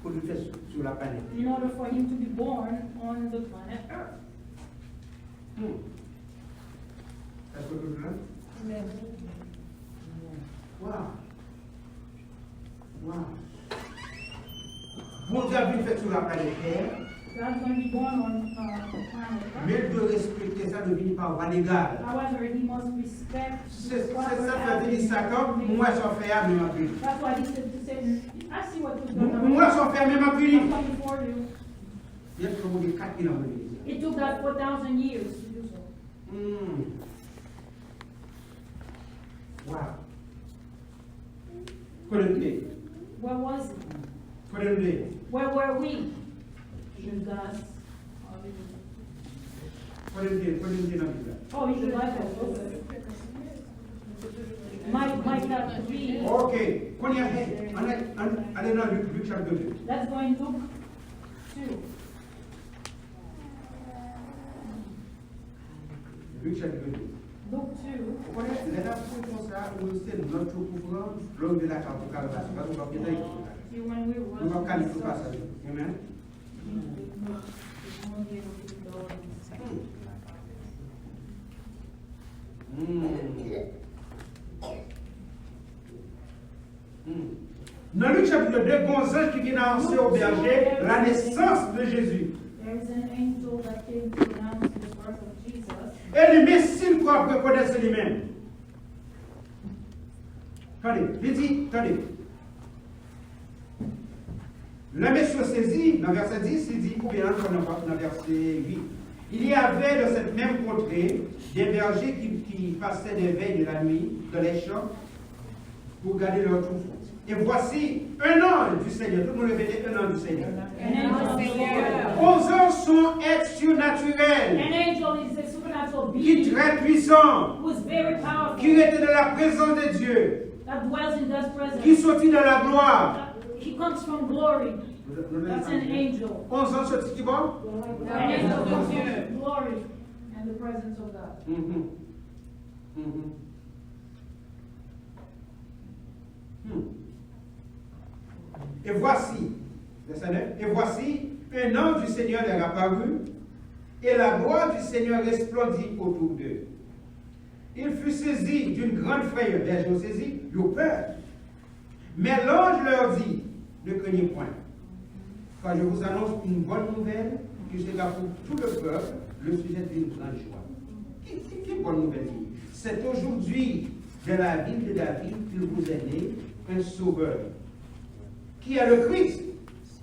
Pou li fèt sou laplanèt. In order for him to be born on the planet Earth. Hmm. Èske w toujou la? Amen. Wow. Wow. Bondye ap vin fèt sou laplanèt tè. God's gonna be born on, uh, planet Earth. Men l dwe respekte sa, l dwe vini pa vwa legal. However, he must respect the proper avenue. Se, se sa k fè l di Satan, m wè sa w fè a, men m ap vini. That's why he said to Satan, I see what you've done already. M wè sa w fè a, men m ap vini. I'm coming for you. Yes, pou gen kat mil an pou vini. It took God four thousand years to do so. Hmm. Wow. Kote nou te? Where was he? Kote nou te? Where were we? Judas. Kote nou te? Kote nou te nan Bib la? Oh, in the Bible. Okay. Might, might not be. Ok. Kounye a, hey, ann, ann, ale nan Lik, Lik chapit de. Let's go in Luke two. Lik chapit de. Luke two. Ou konnen, lè n ap pran konsa, nou se nòt yo pou pran, lè w rive lakay ou pou ka repase. Paske w p ap gentan ekri la. Nou p ap ka li tout pasaj yo. Amen. Hmm. Hmm. Hmm. Nan Lik chapit de, gen yon zanj ki vin anonse o bèje la nesans de Jezi. There is an angel that came to announce the birth of Jesus. E li, men si l kwè, ap rekonèt se li menm. Tande, li di, tande. Lè mesye yo sezi, nan vèsè dis, li di, oubyen ann pran nan, nan vèsè uit. Il y avait dans cette même contrée des bergers qui, qui passaient des veilles de la nuit dans les champs pour garder leurs troupeaux. Et voici, un ange du Seigneur, tout le monde répète, un ange du Seigneur. An anj di Senyè. Aux anges sont êtres surnaturels, An angel is a supernatural being qui très puissants, who is very powerful, qui étaient dans la présence de Dieu, that dwells in God's presence, qui sortit dans la gloire. He comes from glory. That's an angel. Yon zanj soti ki bò? An angel comes from glory and the presence of God. Mhm. Mhm. Hmm. Et voici, verset neuf, et voici, un ange du Seigneur leur apparut, et la gloire du Seigneur resplendit autour d'eux. Ils furent saisis d'une grande frayeur. Bèje yo sezi, yo pè. Mais l'ange leur dit, ne craignez point, car je vous annonce une bonne nouvelle qui sera pour tout le peuple le sujet d'une grande joie. Ki, ki, ki bòn nouvèl li ye? C'est aujourd'hui, dans la ville de David, qu'il vous est né un sauveur, qui est le Christ,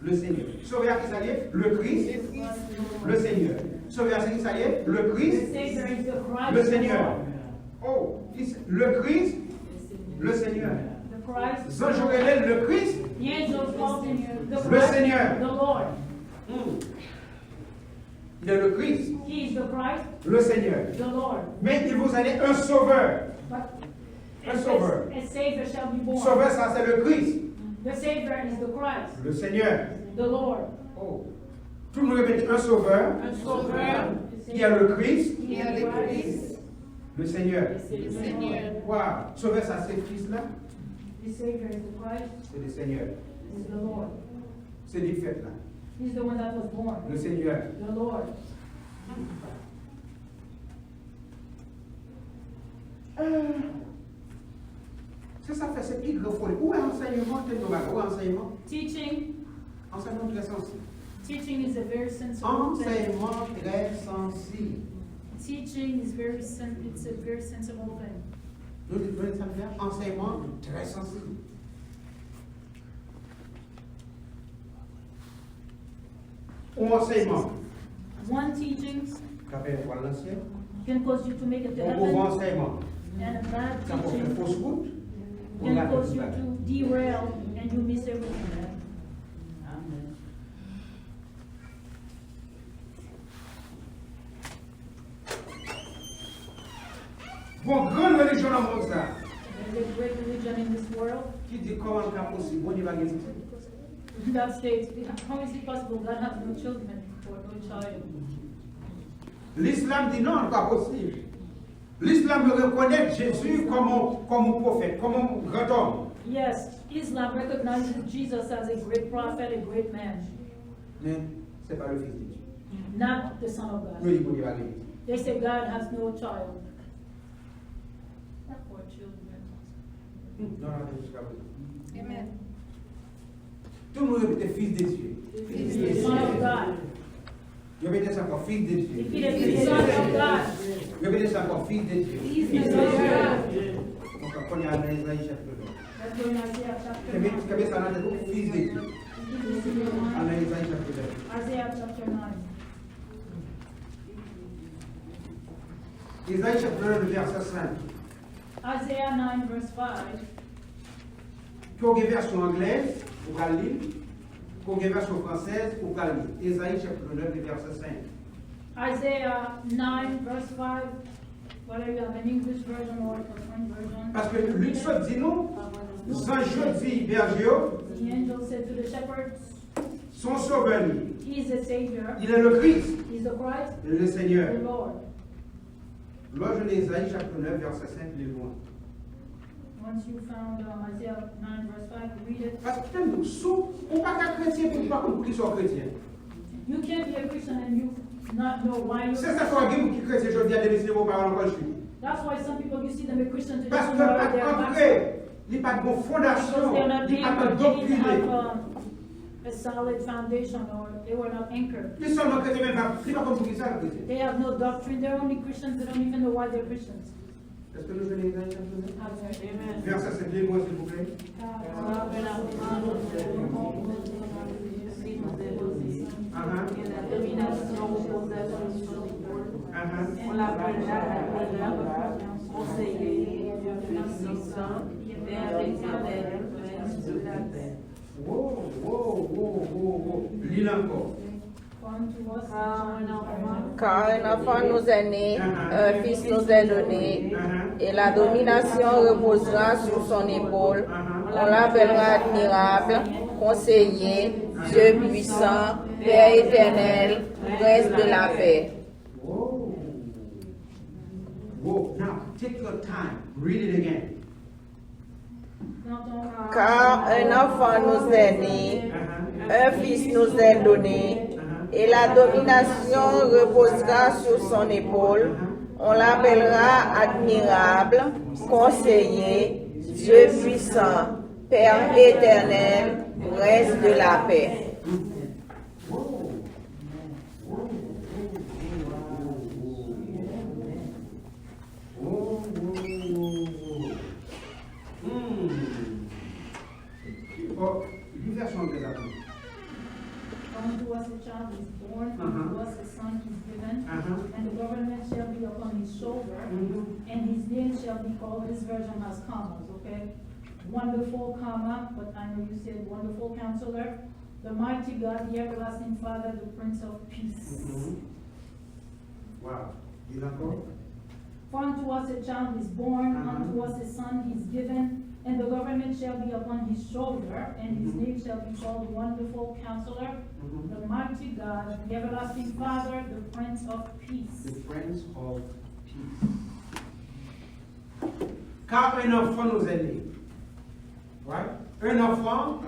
le Seigneur. Sovè a ki sa l ye? Le Christ, le Seigneur. Sovè a se ki sa l ye? Le Christ, le Seigneur. Oh, le Christ, le Seigneur. Zanj yo rele l le Christ, le Seigneur. Hmm. Il est le Christ, le Seigneur. Mais il vous est né un sauveur. Un sauveur. Sovè sa se le Christ, le Seigneur. Oh. Tout le monde répète un sauveur, qui est le Christ, le Seigneur. Wow. Sovè sa se Kris la. Se le Seigneur. Se li k fèt la. Le Seigneur. Euh, se sa k fè se pi gran foli. Ou wè ansèyman, tande yon bagay, ou wè ansèyman? Teaching. Ansèyman trè sansib. Teaching is a very sensible thing. Ansèyman trè sansib. Teaching is very sen- it's a very sensible thing. Nou di, nou di sa m fè, ansèyman trè sansib. Yon ansèyman. One teaching ka fè w al nan syèl. Can cause you to make it to heaven. Yon move ansèyman ka fè w fè fos wout. Can cause you to derail and you miss everything. Amen. Gon gran relijyon nan mond sa a ki di kòman l ka posib Bondye pa gen pitit. That states, how is it possible God has no children or no child? Lislam di non, li pa posib. Lislam yo rekonèt Jezi kòm yon, kòm yon pwofèt, kòm yon grandòm. Yes, Islam recognizes Jesus as a great prophet, a great man. Men se pa le Fils de Dieu. Not the Son of God. Yo di Bondye pa gen pitit. They say God has no child. Poor children. Hmm, non, non, non, jiska prezan. Amen. Tout moun repete Fils de Dieu. Fils de Dieu. Son of God. Repete sa ankò, Fils de Dieu. Repete sa ankò, Fils de Dieu. Fils de Dieu. Donk, kounye a nan Ezayi chapit de. Kenbe, kenbe sa nan tèt ou, Fils de Dieu. Al nan Ezayi chapit de. Isaiah chapter nine. Ezayi chapit de, vèsè senk. Isaiah nine verse five. Ke w gen vèsyon anglèz, ou ka li l. Ke w gen vèsyon fransèz, ou ka li l. Ezayi chapit de, vèsè senk. Isaiah nine verse five. Whether you have an English version or a French version. Paske Lik sot di nou, zanj yo di bèje yo, the angel said to the shepherds, se yon sovè li ye. He is a savior. Il est le Christ. He is the Christ. Le Seigneur. The Lord. Lè w jwenn Ezayi chapit nèf, vèsè senk, li lwen. Once you found, um, Isaiah nine verse five, read it. Paske tande, si w pa ka kretyen pou w pa konn poukisa w kretyen. You can't be a Christian and you not know why you're a Christian. Se sa k fè w gen moun ki kretyen jodi a, demen si yo pa pale ankò, l chute. That's why some people, you see them a Christian today, paske tomorrow they're a backslider. Li pa t antre, li pa t gon fondasyon, li pa t andoktine. Because they were not anchored. They didn't have, um, a solid foundation, or they were not anchored. Li sèlman kretyen, men li pa, li pa konn poukisa l kretyen. They have no doctrine. They're only Christians. They don't even know why they're Christians. Èske nou jwenn Ezayi chapit nèf? Amen. Vèsè senk, li pou mwen, silvouplè. Ahan. Ahan. Wo, wo, wo, wo, wo. Li l ankò. Car un enfant nous est né, un fils nous est donné, et la domination reposera sur son épaule. On l'appellera admirable, conseiller, Dieu puissant, Père éternel, prince de la paix. Whoa. Whoa. Now, take your time. Read it again. Car un enfant nous est né, un fils nous est donné, et la domination reposera sur son épaule. On l'appellera admirable, conseiller, Dieu puissant, Père éternel, prince de la paix. Bon, ki vèsyon anglè la pou nou? For unto us a child is born, unto us a son is given, and the government shall be upon his shoulder, and his name shall be called, this version has commas, okay? Wonderful, comma, but I know you said wonderful counselor, the mighty God, the everlasting Father, the Prince of Peace. Wow. Li la ankò? For unto us a child is born, unto us a son is given, and the government shall be upon his shoulder, and his name shall be called Wonderful Counselor, the Mighty God, the Everlasting Father, the Prince of Peace. The Prince of Peace. Car un enfant nous est né. Right? Un enfant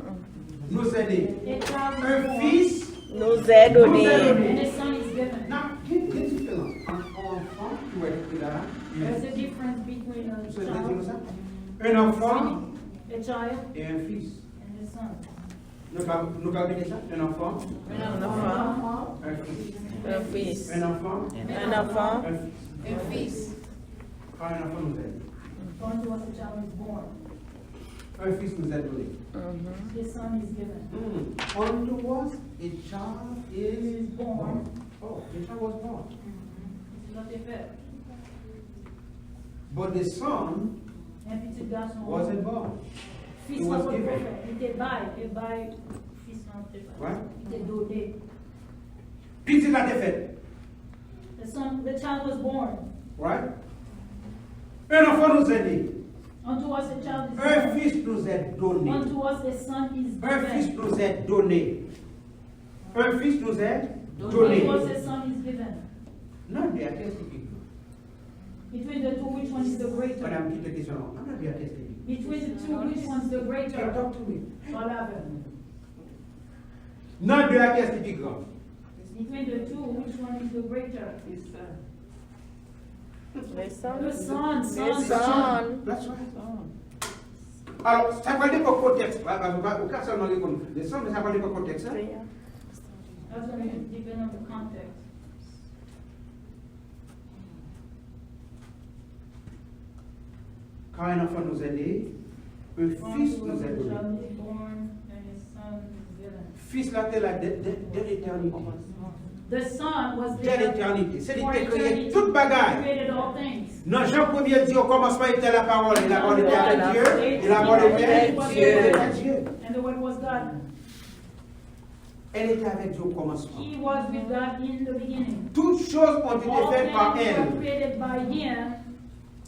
nous est né. Un fils nous est donné. And a son is given. Nan gen gen diferans ant yon anfan ki w wè ki la. There's a difference between a Sou te di nou child, sa? Un enfant a child, et un fils. And a son. Nou ka nou ka repete sa? Un enfant, Un enfant, un fils. Un fils. Un enfant, Un enfant, un fils. Un fils. Car un enfant nous est né. For unto us a child is born, Un fils nous est donné. a son is given. Hmm. Unto us a child is Is born. Oh, a child was born. Pitit la te fèt. But the son Men pitit gason wasn't born. Fis la pa t fèt. Li te bay, te bay. Fis la te bay. Right? Li te done. Pitit la te fèt. The son, the child was born. Right? Un enfant nous est né. Unto us a child is Un born. fils nous est donné. Unto us a son is Un fils given. nous est donné. Un fils nous est Unto donné. Us a son is given. Nan de a kiyès ki pi gran? Between the two, which one is the greater? Madanm ki te kesyon nan. Nan de a kiyès ki pi gran? Between the two, which one's the greater? Talk to me. Pale avè m. Nan de a kiyès ki pi gran? Between the two, which one is the greater? Le son. The son, Le son. son. That's right. Alò, sa pral depann kontèks. Ou ka sèlman reponn le son, men sa pral depann kontèks. That's gonna depend on the context. Car un enfant nous est né, un fils nous est donné. Child is born, and a son is given. Fis la te la dè dè dè letènite. The son was Dè there letènite. Se li for ki te kreye eternity. Tout bagay. Created all things. Nan Jan premye di, au commencement était la parole, et la parole était avec Dieu, et la parole était Dieu. And the word was God. Elle était avec Dieu au commencement. He was with God in the beginning. Toutes choses ont été All faites par things were elle. Created by him,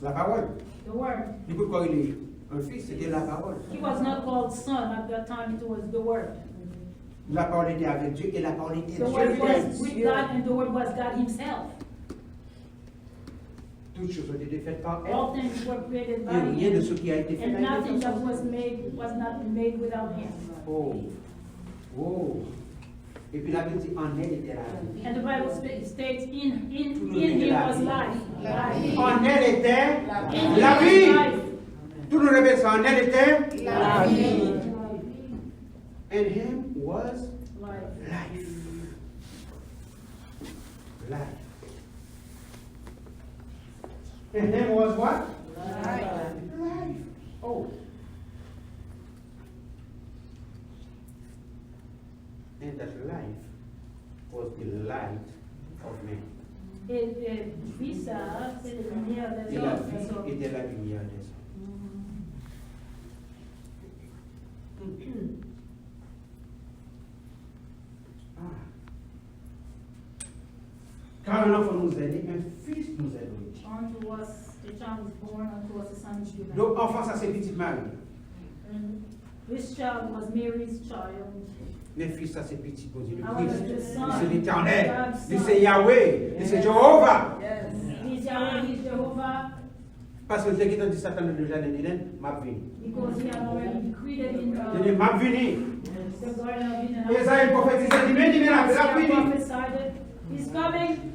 La parole. The word. Li pou kore li un fils, c'était la parole. He was not called son at that time, it was the word. La parole était avec Dieu et la parole était The word Dieu. Was with God and the word was God himself. Toutes choses ont été faites par All elle. Things were created by Et rien de ce him, qui a été fait and n'a été nothing fait that sans was made was not made without him. Oh. Oh. Et puis la Bible dit, en elle était la vie. And the Bible sta- states, in, in, Tout le in monde him la was vie. Life. En elle était In la him vie. Was life. Tout le monde répète ça, en elle était La vie. In him was Life. life. Life. In him was what? Life. Life. Oh. And that life was the light of men. Et, et puis ça, c'est le lumière des Et la hommes. vie était la lumière des hommes. Ah. Car un enfant nous est né, un fils nous est donné. Unto us a child is born, unto us a son is given. Donk, anfan sa se pitit Mari. And this child was Mary's child. Men fis sa se pitit Bondye, le However, Kris. The Li son, se Letènèl. God's Li son. Se Yahweh. Li se Jewova. He's Yahweh, he's Jehovah. Paske l te gentan di Satan nan le jaden Eden, m ap vini. Because he had already decreed it in Li di, the, m ap vini. The Garden of Eden. Ezayi pwofetize li, men li men la, l ap Isaiah vini. Prophesied it. He's coming.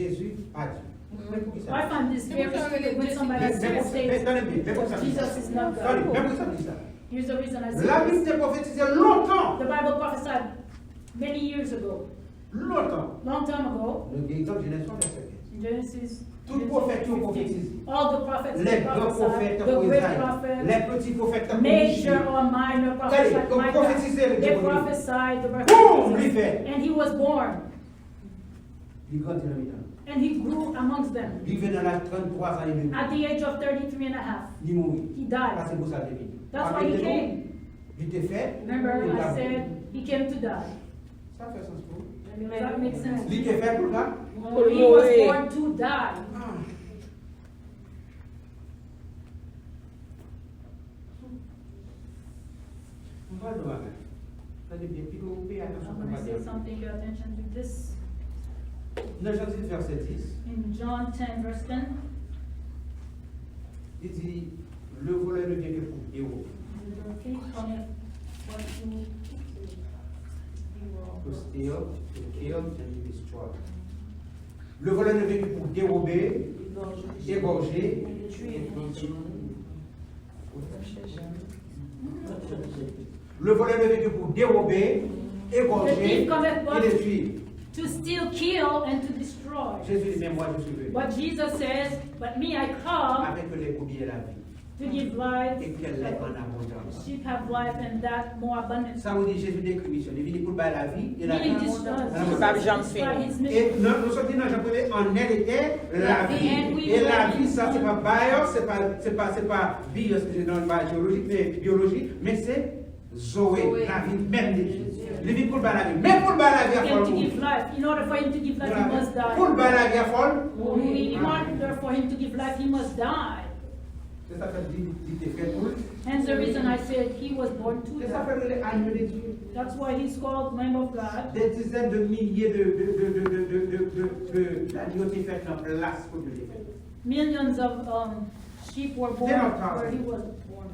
Jezi pa Dye. Men poukisa? I find this very stupid when somebody says Jesus is not God. Tande, men poukisa m di sa. Here's the reason I say this. Labib te pwofetize lontan. The Bible prophesied many years ago. Lontan. Long time ago. Nou gen egzanp Jenèz twa, vèsè kenz. Genesis. Tout pwofèt yo pwofetize. All the prophets prophesied. Lè gran pwofèt tankou Ezayi, lè piti pwofèt tankou Miche. Major or minor prophesied. Tande, yo pwofetize, li te pwofetize. They prophesied the references. Boum, li fèt. And he was born. Li grandi nan mitan yo. And he grew amongst them. Rive nan laj tranntwa zan edmi. At the age of thirty-three and a half, li mouri. He died. Paske pou sa l te vini. That's why he came. Li te fèt pou l ta mouri. Remember, I said he came to die. Sa fè sans pou ou? Does that make sense? Li te fèt pou l ta. He was born to die. Ah. M pral di w bagay. Tande byen, pito ou peye atansyon pou m pale. I'm gonna say something, pay attention to this. Nan Jan dis, vèsè dis, in John ten, verse ten, li di, le voleur ne vient que pour dérober, the thief cometh but to steal, to kill, and to destroy. Le voleur ne vient que pour dérober, égorger et détruire. Le voleur ne vient que pour dérober, égorger et détruire. The thief cometh but to steal, kill, and to destroy. Jésus dit, mais moi je suis venu. But Jesus says, but me I come. Afin que les brebis aient la vie. To give life, et qu'elle l'ait en abondance. Sheep have life and that more abundantly. Sa vle di Jezi dekri misyon li, li vini pou l bay lavi e lavi an abondans. Li p ap janm fini. E nan, nou soti nan Jan premye, en elle était la vie. E lavi sa, se pa bio, se pa, se pa, se pa bio, se nan, pa jewoloji, men biyoloji, men se Zoe, lavi menm de Dye. Li vin pou l bay lavi. Men pou l bay lavi a fò l mouri. Him to give life. In order for him to give life, he must die. Pou l bay lavi a fò l mouri. In order for him to give life, he must die. Se sa fè li, li te fèt pou l. Hence the reason I said he was born to die. Se sa fè l rele agneau de Dieu. That's why he's called Lamb of God. Des dizaines de milliers de, de, de, de, de, de, de, de, d'agneaux te fèt nan plas kote l te fèt. Millions of, um, sheep were born where he was born.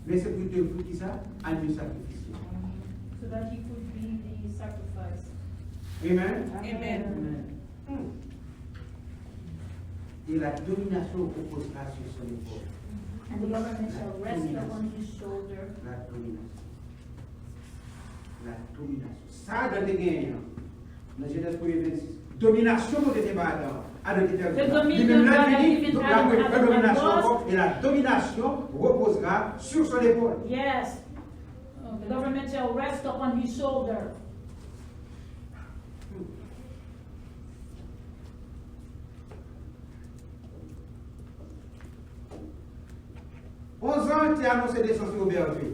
Men se pou te, pou ki sa? Agneau sakrifisye. So that he could be the sacrifice. Amen. Amen. Hmm. Et la domination reposera sur son épaule. And the government shall rest upon his shoulder. La domination. La domination. Sa Adan te genyen an, nan Jenèz premye vennsis, dominasyon Bondye te bay Adan an. Adan te pèdi la. Li menm lè l vini, donk l ap repran dominasyon ankò, e la domination reposera sur son épaule. Yes. The government shall rest upon his shoulder. Yon zanj te anonse nesans Wobè Dye.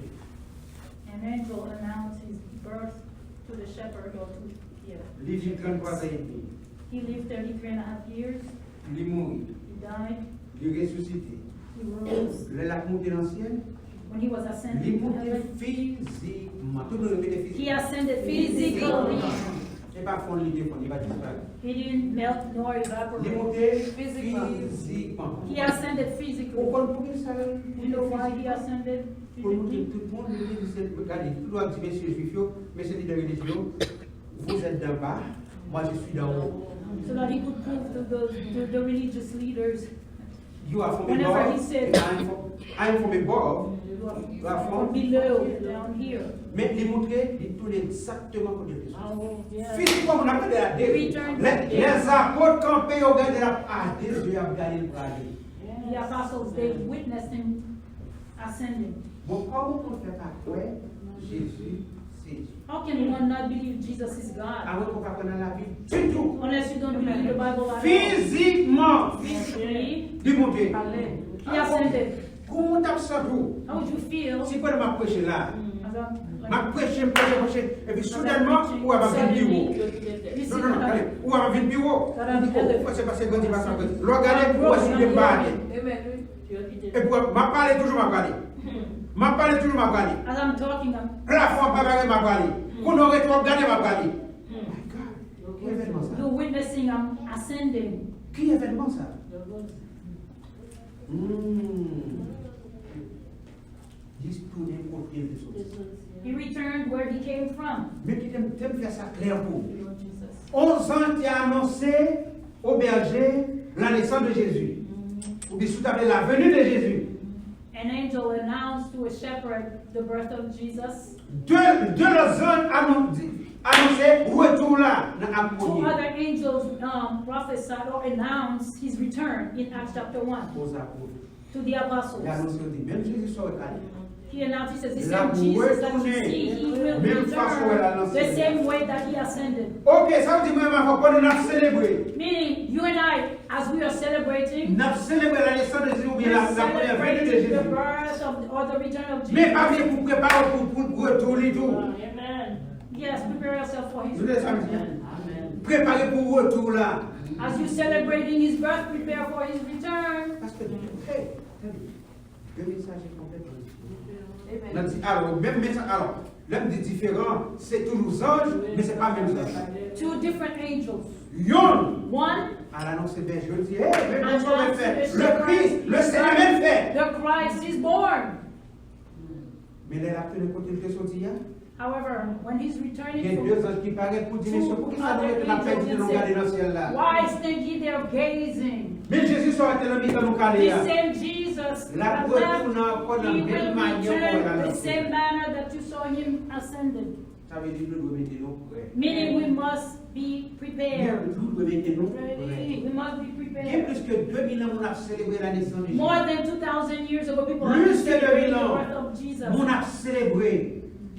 An angel announced his birth to the shepherd or to, yeah. Li viv tranntwa zan edmi. He lived thirty-three and a half years. Li mouri. He died. Li resisite. He rose. Lè l ap monte nan syèl, when he was ascending to heaven, li monte fizikman. Tout moun repete fizikman. He ascended physically. Se pa fonn li te fonn, li pa disparèt. He didn't melt nor evaporate. Li monte fizikman. He ascended physically. Ou konn poukisa l monte fizikman? You know why he ascended physically? Pou montre tout moun, li te di se, gade, tout w ap di mesye jwif yo, mesye lidè relijye yo, vous êtes d'en bas, moi je suis d'en haut. So that he could prove to the, to the religious leaders. You are from above, and I am from, I am from above, you are from below, down here. Men li montre, li tounen egzakteman kote l te soti. Fizikman, moun ap gade a de. Lè, lè apot kanpe, yo gade l ap a de zye, y ap gade l prale. The apostles, they witnessed him ascending. Bon, kòman w konn fè pa kwè Jezi se Dye? How can one not believe Jesus is God? Amwens ke w pa kwè nan Labib ditou. Unless you don't believe the Bible at all. Fizikman, physically, li monte. He ascended. Kòman w t ap santi w? How would you feel? Si pandan m ap preche la, m ap preche, m preche, preche, epi soudènman, ou wè m ap vin pi wo. Non, non, non, gade, ou wè m ap vin pi wo. Ou di, oh, se paske grandi, paske grandi. Lè w gade, ou wè sou pye m pa atè. Epi w ap, m ap pale toujou, m ap pale. M ap pale toujou, m ap pale. As I'm talking, I'm plafon ap prepare, m ap pale. Kounye w rete w ap gade, m ap pale. Oh my God. Ki evènman sa? You're witnessing, I'm ascending. Ki evènman sa? Hmm. Li tounen kote l te soti. He returned where he came from. Men kite m, kite m fè sa klè pou ou. Lord Jesus. On zanj te anonse au berger la naissance de Jésus. Oubyen si w ta vle, la venue de Jésus. An angel announced to a shepherd the birth of Jesus. De, de lòt zanj anonse retou la nan Ak Two premye. Other angels um, prophesied or announced his return in Acts chapter one Aux apôtres. To the apostles. Li anonse yo di, menm Jezi sa w wè k ale. He announced, he says, the same Jesus that you see, he will return the same way that he ascended. Ok, sa vle di mwen m avè w pandan n ap selebre. Meaning, you and I, as we are celebrating, N ap selebre la nesans de Jezi oubyen la, la premyè veni de celebrating the Jezi. Birth of, or the return of Men pa Jesus. Bliye pou prepare w pou, pou retou li tou. Yes, prepare yourself for his Nou te sa m di. return. Prepare pou retou la. As you celebrating his birth, prepare for his return. Paske, hey, tande. De mesaj e konplètman diferan. Nan di, alò, menm mesaj, alò, lè m di diferan, se toujou zanj, men se pa menm zanj. Two different angels. Youn, One al anonse bèje yo, l di, hey, men bon announced sovè to fèt, the le Kris, shepherd le Seyè menm fèt. The Christ is born. Men lè l ap tounen kote l te soti a, However, when he's returning gen from de zanj ki parèt pou di, mesye, poukisa nou rete n ap pèdi tan nou gade nan syèl la? Why stand ye there gazing? Men Jezi sa w te nan mitan nou kale This a. Same Jesus L ap has left, retounen ankò nan he menm will manyè pou wè l return al the antre. Same manner that you saw him ascended. Sa vle di nou dwe mete nou prè. Meaning we must be Men prepared. nou dwe mete nou prè. We must be Gen prepared. Plis ke de mil an moun ap selebre la nesans de Jezi. More than two thousand years ago, people Plus are que deux mille celebrating the ans. Birth of Jesus. Moun ap selebre.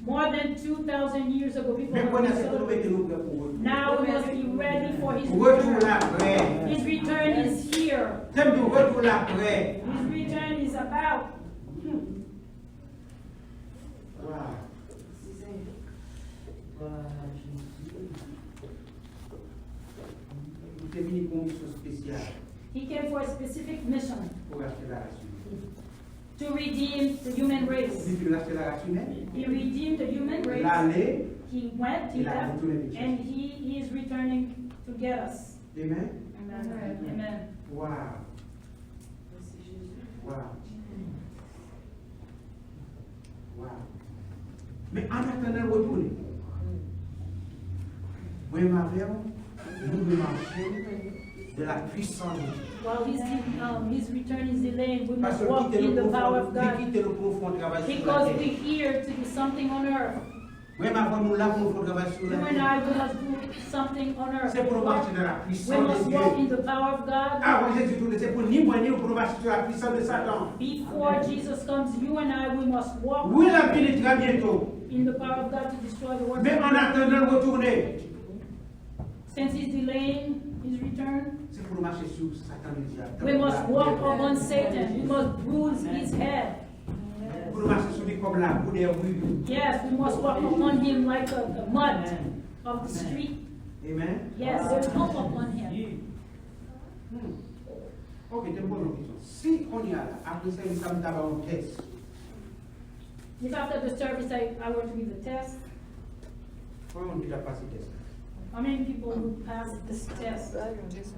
More than two thousand years ago, people Men are kounye a se pou nou celebrating. mete nou prè pou retou. Now we must be ready for his Retou la return. prè. His return is here. Tèm di retou la prè. His return is about. Wow. Wow, Jezi. Ou te vini pou yon misyon espesyal. He came for a specific mission Pou rachte la ras imèn. To redeem the human race. Li vin rachte la ras imèn. He redeemed the human L race. Ale, He went, he e l ap left, retounen vin chèche. And he is returning to get us. Amen. Amen. Wow. Wow. Wow. Men an atandan l retounen, mwen menm avè w, nou dwe mache de la puissance de Dieu. While his, um, his return is delayed, we must Paske walk kite in nou the pou power fè, of God. kite nou pou fè yon travay sou la Because tè. We're here to do something on earth. Mwen menm avè w, nou la pou nou fè yon travay sou You la and tè. I, we must do something on earth. Se pou nou mache nan la We puissance must de walk Dieu. In the power of God. Avan Jezi tounen, se pou ni mwen ni ou pou nou mache sou la puissance de Satan. Before Jesus comes, you and I, we must walk Wi, l ap vini trè byento. In the power of God to destroy the works Men of an atandan l retounen, Since he's delaying his return, se pou nou mache sou Satan, le diable. We must walk upon Satan. We must bruise his head. Pou nou mache sou li kòm labou dèyè ri. Yes, we must walk upon him like a, a mud of the street. Amen. Yes, we walk upon him. Hmm. Ok, te m poze yon kesyon. Si kounye a la, apre sèvis sa, m ta ba yon tès. If after the service I, I were to give a test, Konbyen moun ki t ap pase tès la? How many people would pass this test?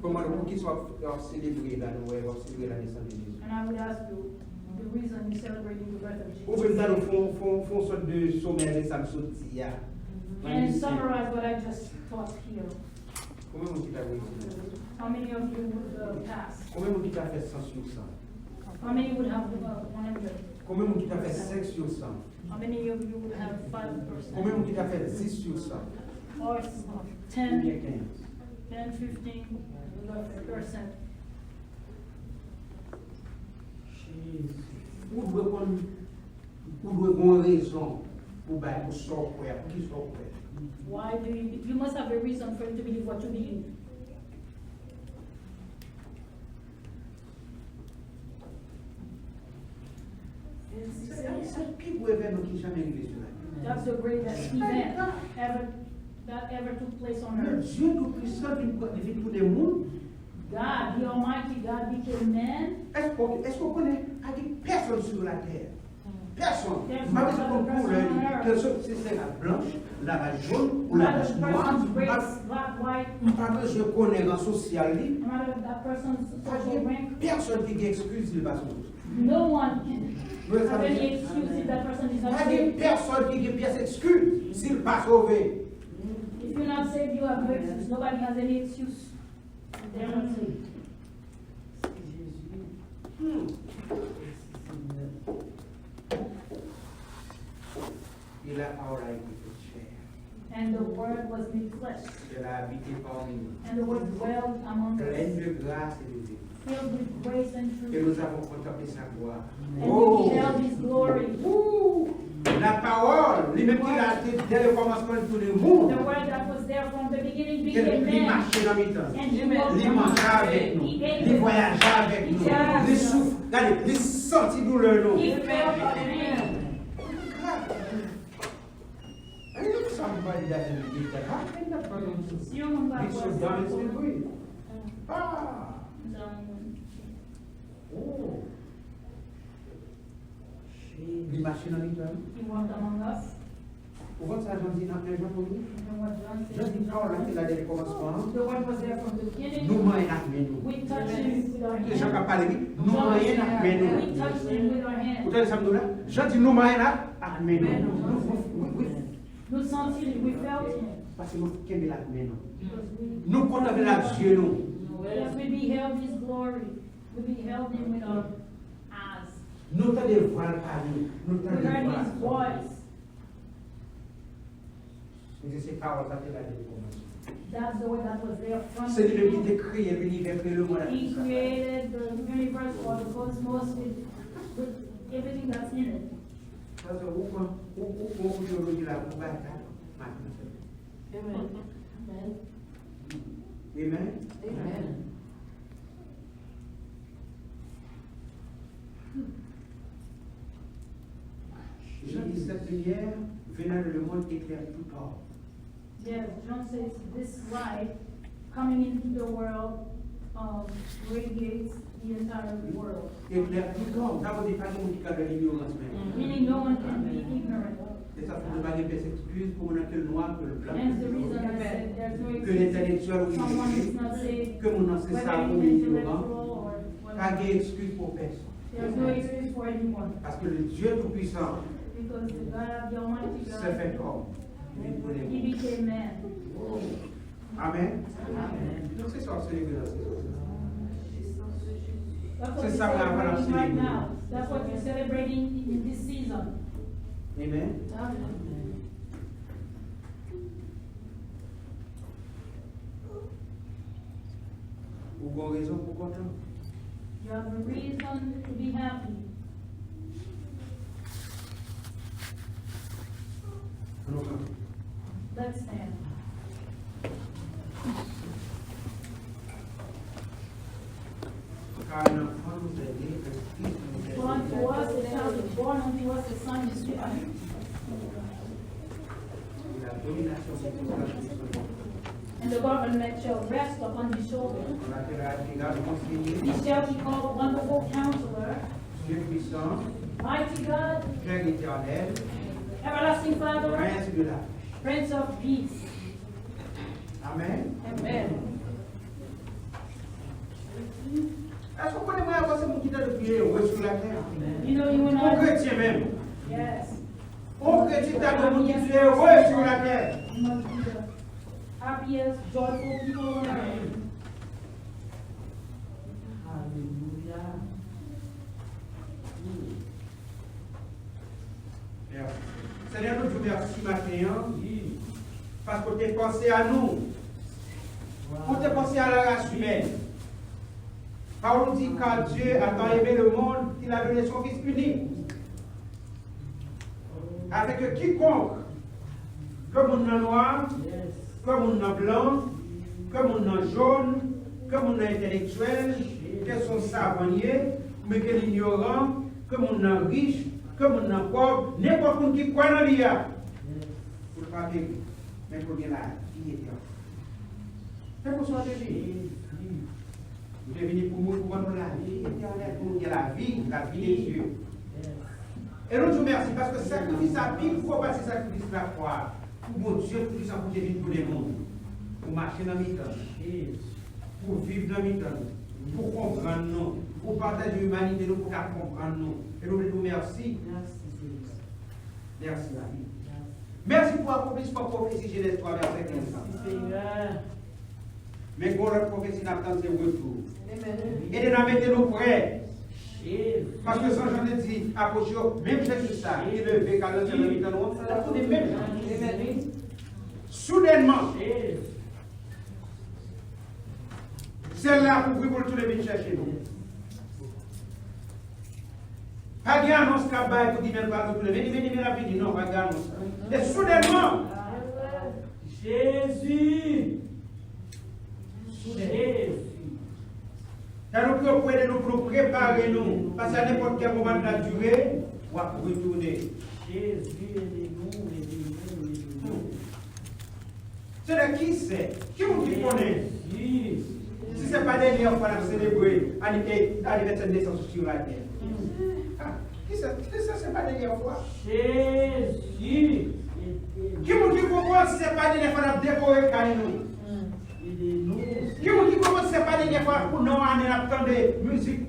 Kòman, poukisa w ap, w ap selebre la, nou wè, w ap selebre la nesans de Jezi? And I would ask you the reason you're celebrating the birth of Jesus. Ou vle m ta nou fè yon, fè yon, fè yon sòt de somè de sa m sot di a. And summarize what I just taught here. Konbyen moun ki ta retire? How many of you would uh, pass? Konbyen moun ki ta fè san sou san? How many would have uh, one hundred? Konbyen moun ki ta fè senk sou san? How many of you would have five percent? Konbyen moun ki ta fè dis sou san? Or ten, Oubyen kenz? Ten, fifteen percent. Ou dwe konn, ou dwe gen yon rezon pou bay pou sa w kwè a, pou ki sa w kwè. Why do you, you must have a reason for you to believe what you believe. Se, se pi gwo evènman ki janmen rive sou latè. That's the greatest event ever that ever took place on Men earth. Dye Toupisan vin pran, li vin tounen moun. God, the Almighty God became man. Èske, ok, èske w konnen pa gen pèsonn sou latè? Pèsonn. There's M pa no bezwen konn other person koulè on li. earth. Ke se, se, se la blanch, la ras jòn, ou la Whether ras the nwa. person's M pa, race, black, white, m pa bezwen konnen ran sosyal li. No matter that person's Pa social gen rank, pèsonn ki gen ekskiz si l pa sove. No one can Mwen sa have vle any di. excuse if that person is not Pa gen saved. Pèsonn ki gen pyès ekskiz si l pa sove. If you're not saved, you have no excuse. Nobody has any excuse. Eternity. Hmm. Mèsi, Senyè. Et la parole a été faite chair. And the word was made flesh. Elle a habité parmi nous. And the word dwelt among us. Pleine de grâce et de vérité. Filled with grace and truth. Et nous avons contemplé sa gloire. And we beheld his glory. Wouh! La parole, li menm ki la te dès le commencement, li tounen moun. The word that was there from the beginning became man. Li mache nan mitan. And he walked among us. Li manje avèk nou. He ate with us. Li vwayaje avèk nou. He touched us. Li souf, gade, li santi doulè nou. He felt our pain. And if somebody doesn't believe that, how can that person be so dumb and stupid? Ah. Oh. Li mache nan mitan nou. He walked among us. Ou konn sa Jan di nan en Jan premye? Jan di pawòl la te la dèyè kòmansman an. The word was there from the beginning. Nou manyen l ak men nou. We touched him with our hands. Se Jan k ap pale, wi. Nou manyen l ak men nou. We touched him with our hands. Ou tande sa m di w la? Jan di nou manyen l ak, ak men nou. Nou, wi, wi. Nou santi li, we felt him. Paske nou kenbe l ak men nou. Because we Nou kontanple l ak zye nou. Yes, we beheld his glory. We beheld him with our eyes. Nou tande vwa l pale. Nou tande vwa l. We heard his voice. Li di se pawòl sa te la depi kòmansman. That's the word that was there from the beginning. Se li menm ki te kreye linivè, kreye lemonn ak tout sa. He created the universe or the cosmos with, with everything that's in it. Sa se ou pran, ou, ou pran teoloji la pou bay kat maten. Amen. Amen. Amen. Amen. Jean dit, cette lumière venant dans le monde éclaire tout homme. Yes, John says this light coming into the world, um, radiates the entire world. Éclaire tout homme. Sa vle di pa gen moun ki ka nan linyorans menm. Meaning no one can be ignorant. E sa fè nou pa gen pyès ekskiz pou moun nan ke l nwa, ke l blan, ke l rouj, ke l entèlektyèl ou edike, ke moun nan se savan ou inyoran. Pa gen ekskiz pou pèsonn. There's no excuse for anyone. Paske le Dieu Tout-Puissant s'est fait homme. He became man. Amen. Amen. Donk, se sa w ap selebre nan sezon sa. Se sa w ap selebre. That's what you're celebrating in this season. Amen. Amen. Ou gen rezon pou kontan. You have a reason to be happy. Ann nou kanpe. Let's stand. Car un enfant nous est né, un fils nous est donné. For unto us a child is born, unto us a son is given. Et la domination reposera sur son épaule. And the government shall rest upon his shoulder. On l'appellera Admirable Conseiller. He shall be called Wonderful Counselor. Dieu Puissant. Mighty God. Père Éternel. Everlasting Father. Prince de la Prince of Peace. Amen. Amen. Èske w konnen mwen avè w se moun ki ta dwe pi ere sou latè? You know, you and I. Yon kretyen menm. Yes. Yon kretyen ta dwe moun ki pi ere sou latè. You must be the happiest, joyful people on earth. Alelouya. Senyè, nou di w mèsi maten an, paske w te panse a nou. Ou te panse a la race humaine. Pawòl ou di, car Dieu a tant aimé le monde qu'il a donné son Fils unique, afin que quiconque, ke moun nan nwa, ke moun nan blan, ke moun nan jòn, ke moun nan entèlektyèl, ke se yon savan ye, oubyen ke l inyoran, ke moun nan rich, ke moun nan pòv, nenpòt moun ki kwè nan li a, pou l pa peri, men pou l gen lavi etènèl. Se pou sa w te vini. Ou te vini pou mouri, pou ban nou lavi etènèl, pou nou gen lavi, lavi de Dye. E nou di w mèsi paske sakrifis la pi gwo pase sakrifis lakwa a. Pou Bondye Toupisan pou te vin tounen moun. Pou mache nan mitan nou. Pou viv nan mitan nou. Pou konprann nou. Pou pataje imanite nou, pou ka konprann nou. E nou vle di w mèsi. Mèsi, Senyè. Mèsi, lavi. Mèsi pou akonplisman pwofesi Jenèz twa vèsè kenz lan. Mèsi, Senyè. Men gen yon lòt pwofesi n ap tann, se retou. Ede n a mete nou prè. Paske San Jan te di apot yo, menm Jezi sa ki leve k al nan syèl nan mitan nou an, l ap tounen menm jan. Soudènman, syèl la ap ouvri pou l tounen vin chèche nou. Pa gen anons k ap bay pou di men l pral retounen. Vini, vini, men l ap vini. Non, pa gen anons sa. E soudènman, Jezi! Jezi! Sa nou pou ede nou pou nou prepare nou. Paske a nenpòt kèl moman de la dire, w ap retounen. Jezi, ede nou, ede nou, ede nou. Se de ki se? Ki moun ki konnen? Si se pa dènyè fwa n ap selebre ani-, e, anivèsè nesans ou sou latè? Ah, ki se, ki se, se pa dènyè fwa? Jezi! Ki moun ki konprann si se pa dènyè fwa n ap dekore kay nou? Ki moun ki konprann si se pa dènyè fwa pou non ane n ap tande mizik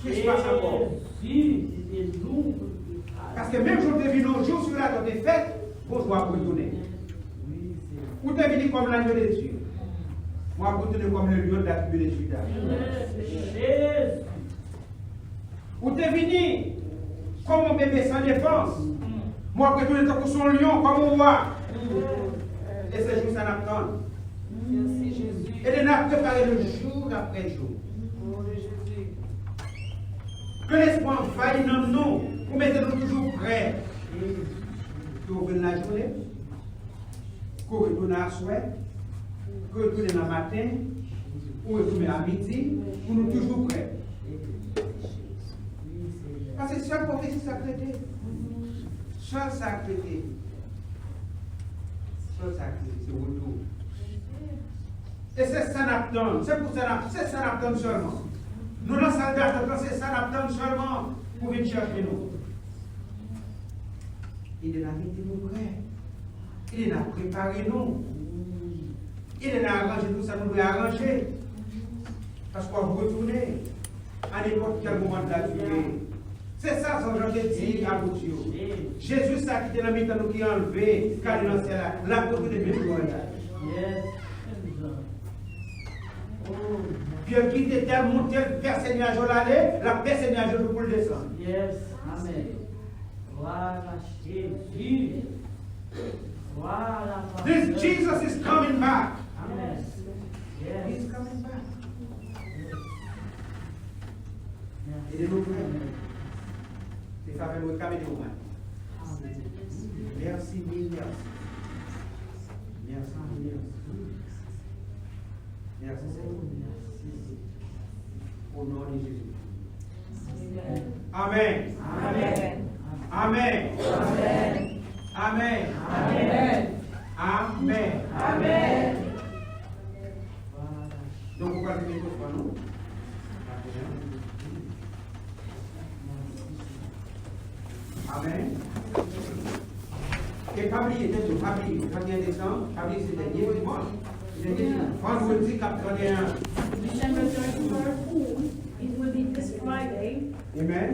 Christmas ankò? Paske menm jan w te vini yon jou sou latè w te fèt, bonjou w ap retounen. Ou te vini kòm l'agneau de Dieu. Mwen ap retounen kòm le lion de la tribu de Juda. Ou te vini kòm yon bebe san defans. Mwen ap retounen tankou se yon lyon, kòm yon wa. E se jou sa n ap tann. Ede n ap prepare nou jou apre jou. Ke lespri anvayi nanm nou pou mete nou toujou prè. Ke w vin lajounen, ke w retounen aswè, ke w retounen nan maten, ou retounen a midi, pou nou toujou prè. Paske sèl pwofesi sa k rete. Sèl sa k rete. Sèl sa k rete, se retou. E se sa n ap tann. Se pou sa n ap, se sa n ap tann sèlman. Nou nan sal datant lan, se sa n ap tann sèlman pou vin chèche nou. Ede n a mete nou prè. Ede n a prepare nou. Ede n a aranje tout sa nou dwe aranje. Paske w ap retounen a nenpòt kèl moman de la durée. Se sa San Jan te di apot yo. Jezi sa ki te nan mitan nou ki anlve, k ale nan syèl la, l ap retounen menm jou an la. Pyè kite tèl moun, tèl pèse nyaj yo l ale, l ap pèse nyaj yo tou pou l desann. Glwa a Jezi. Glwa a la This Jesus is coming back. Amen. He's coming back. Ede nou prè. Se favè nou ka mete ou mal. Mèsi, mil mèsi. Mèsi, mil mèsi. Mèsi, Senyè. O non de Jezi. Amèn. Amèn. Amèn. Donk, ou pral mete ofrann nou. Amèn. E pa bliye, tande, pa bliye, trannyen desanm, pa bliye se dènye dimanch. Dènye dimanch. Vandredi k ap trannyen an. December thirty-first, it will be this Friday. Amen.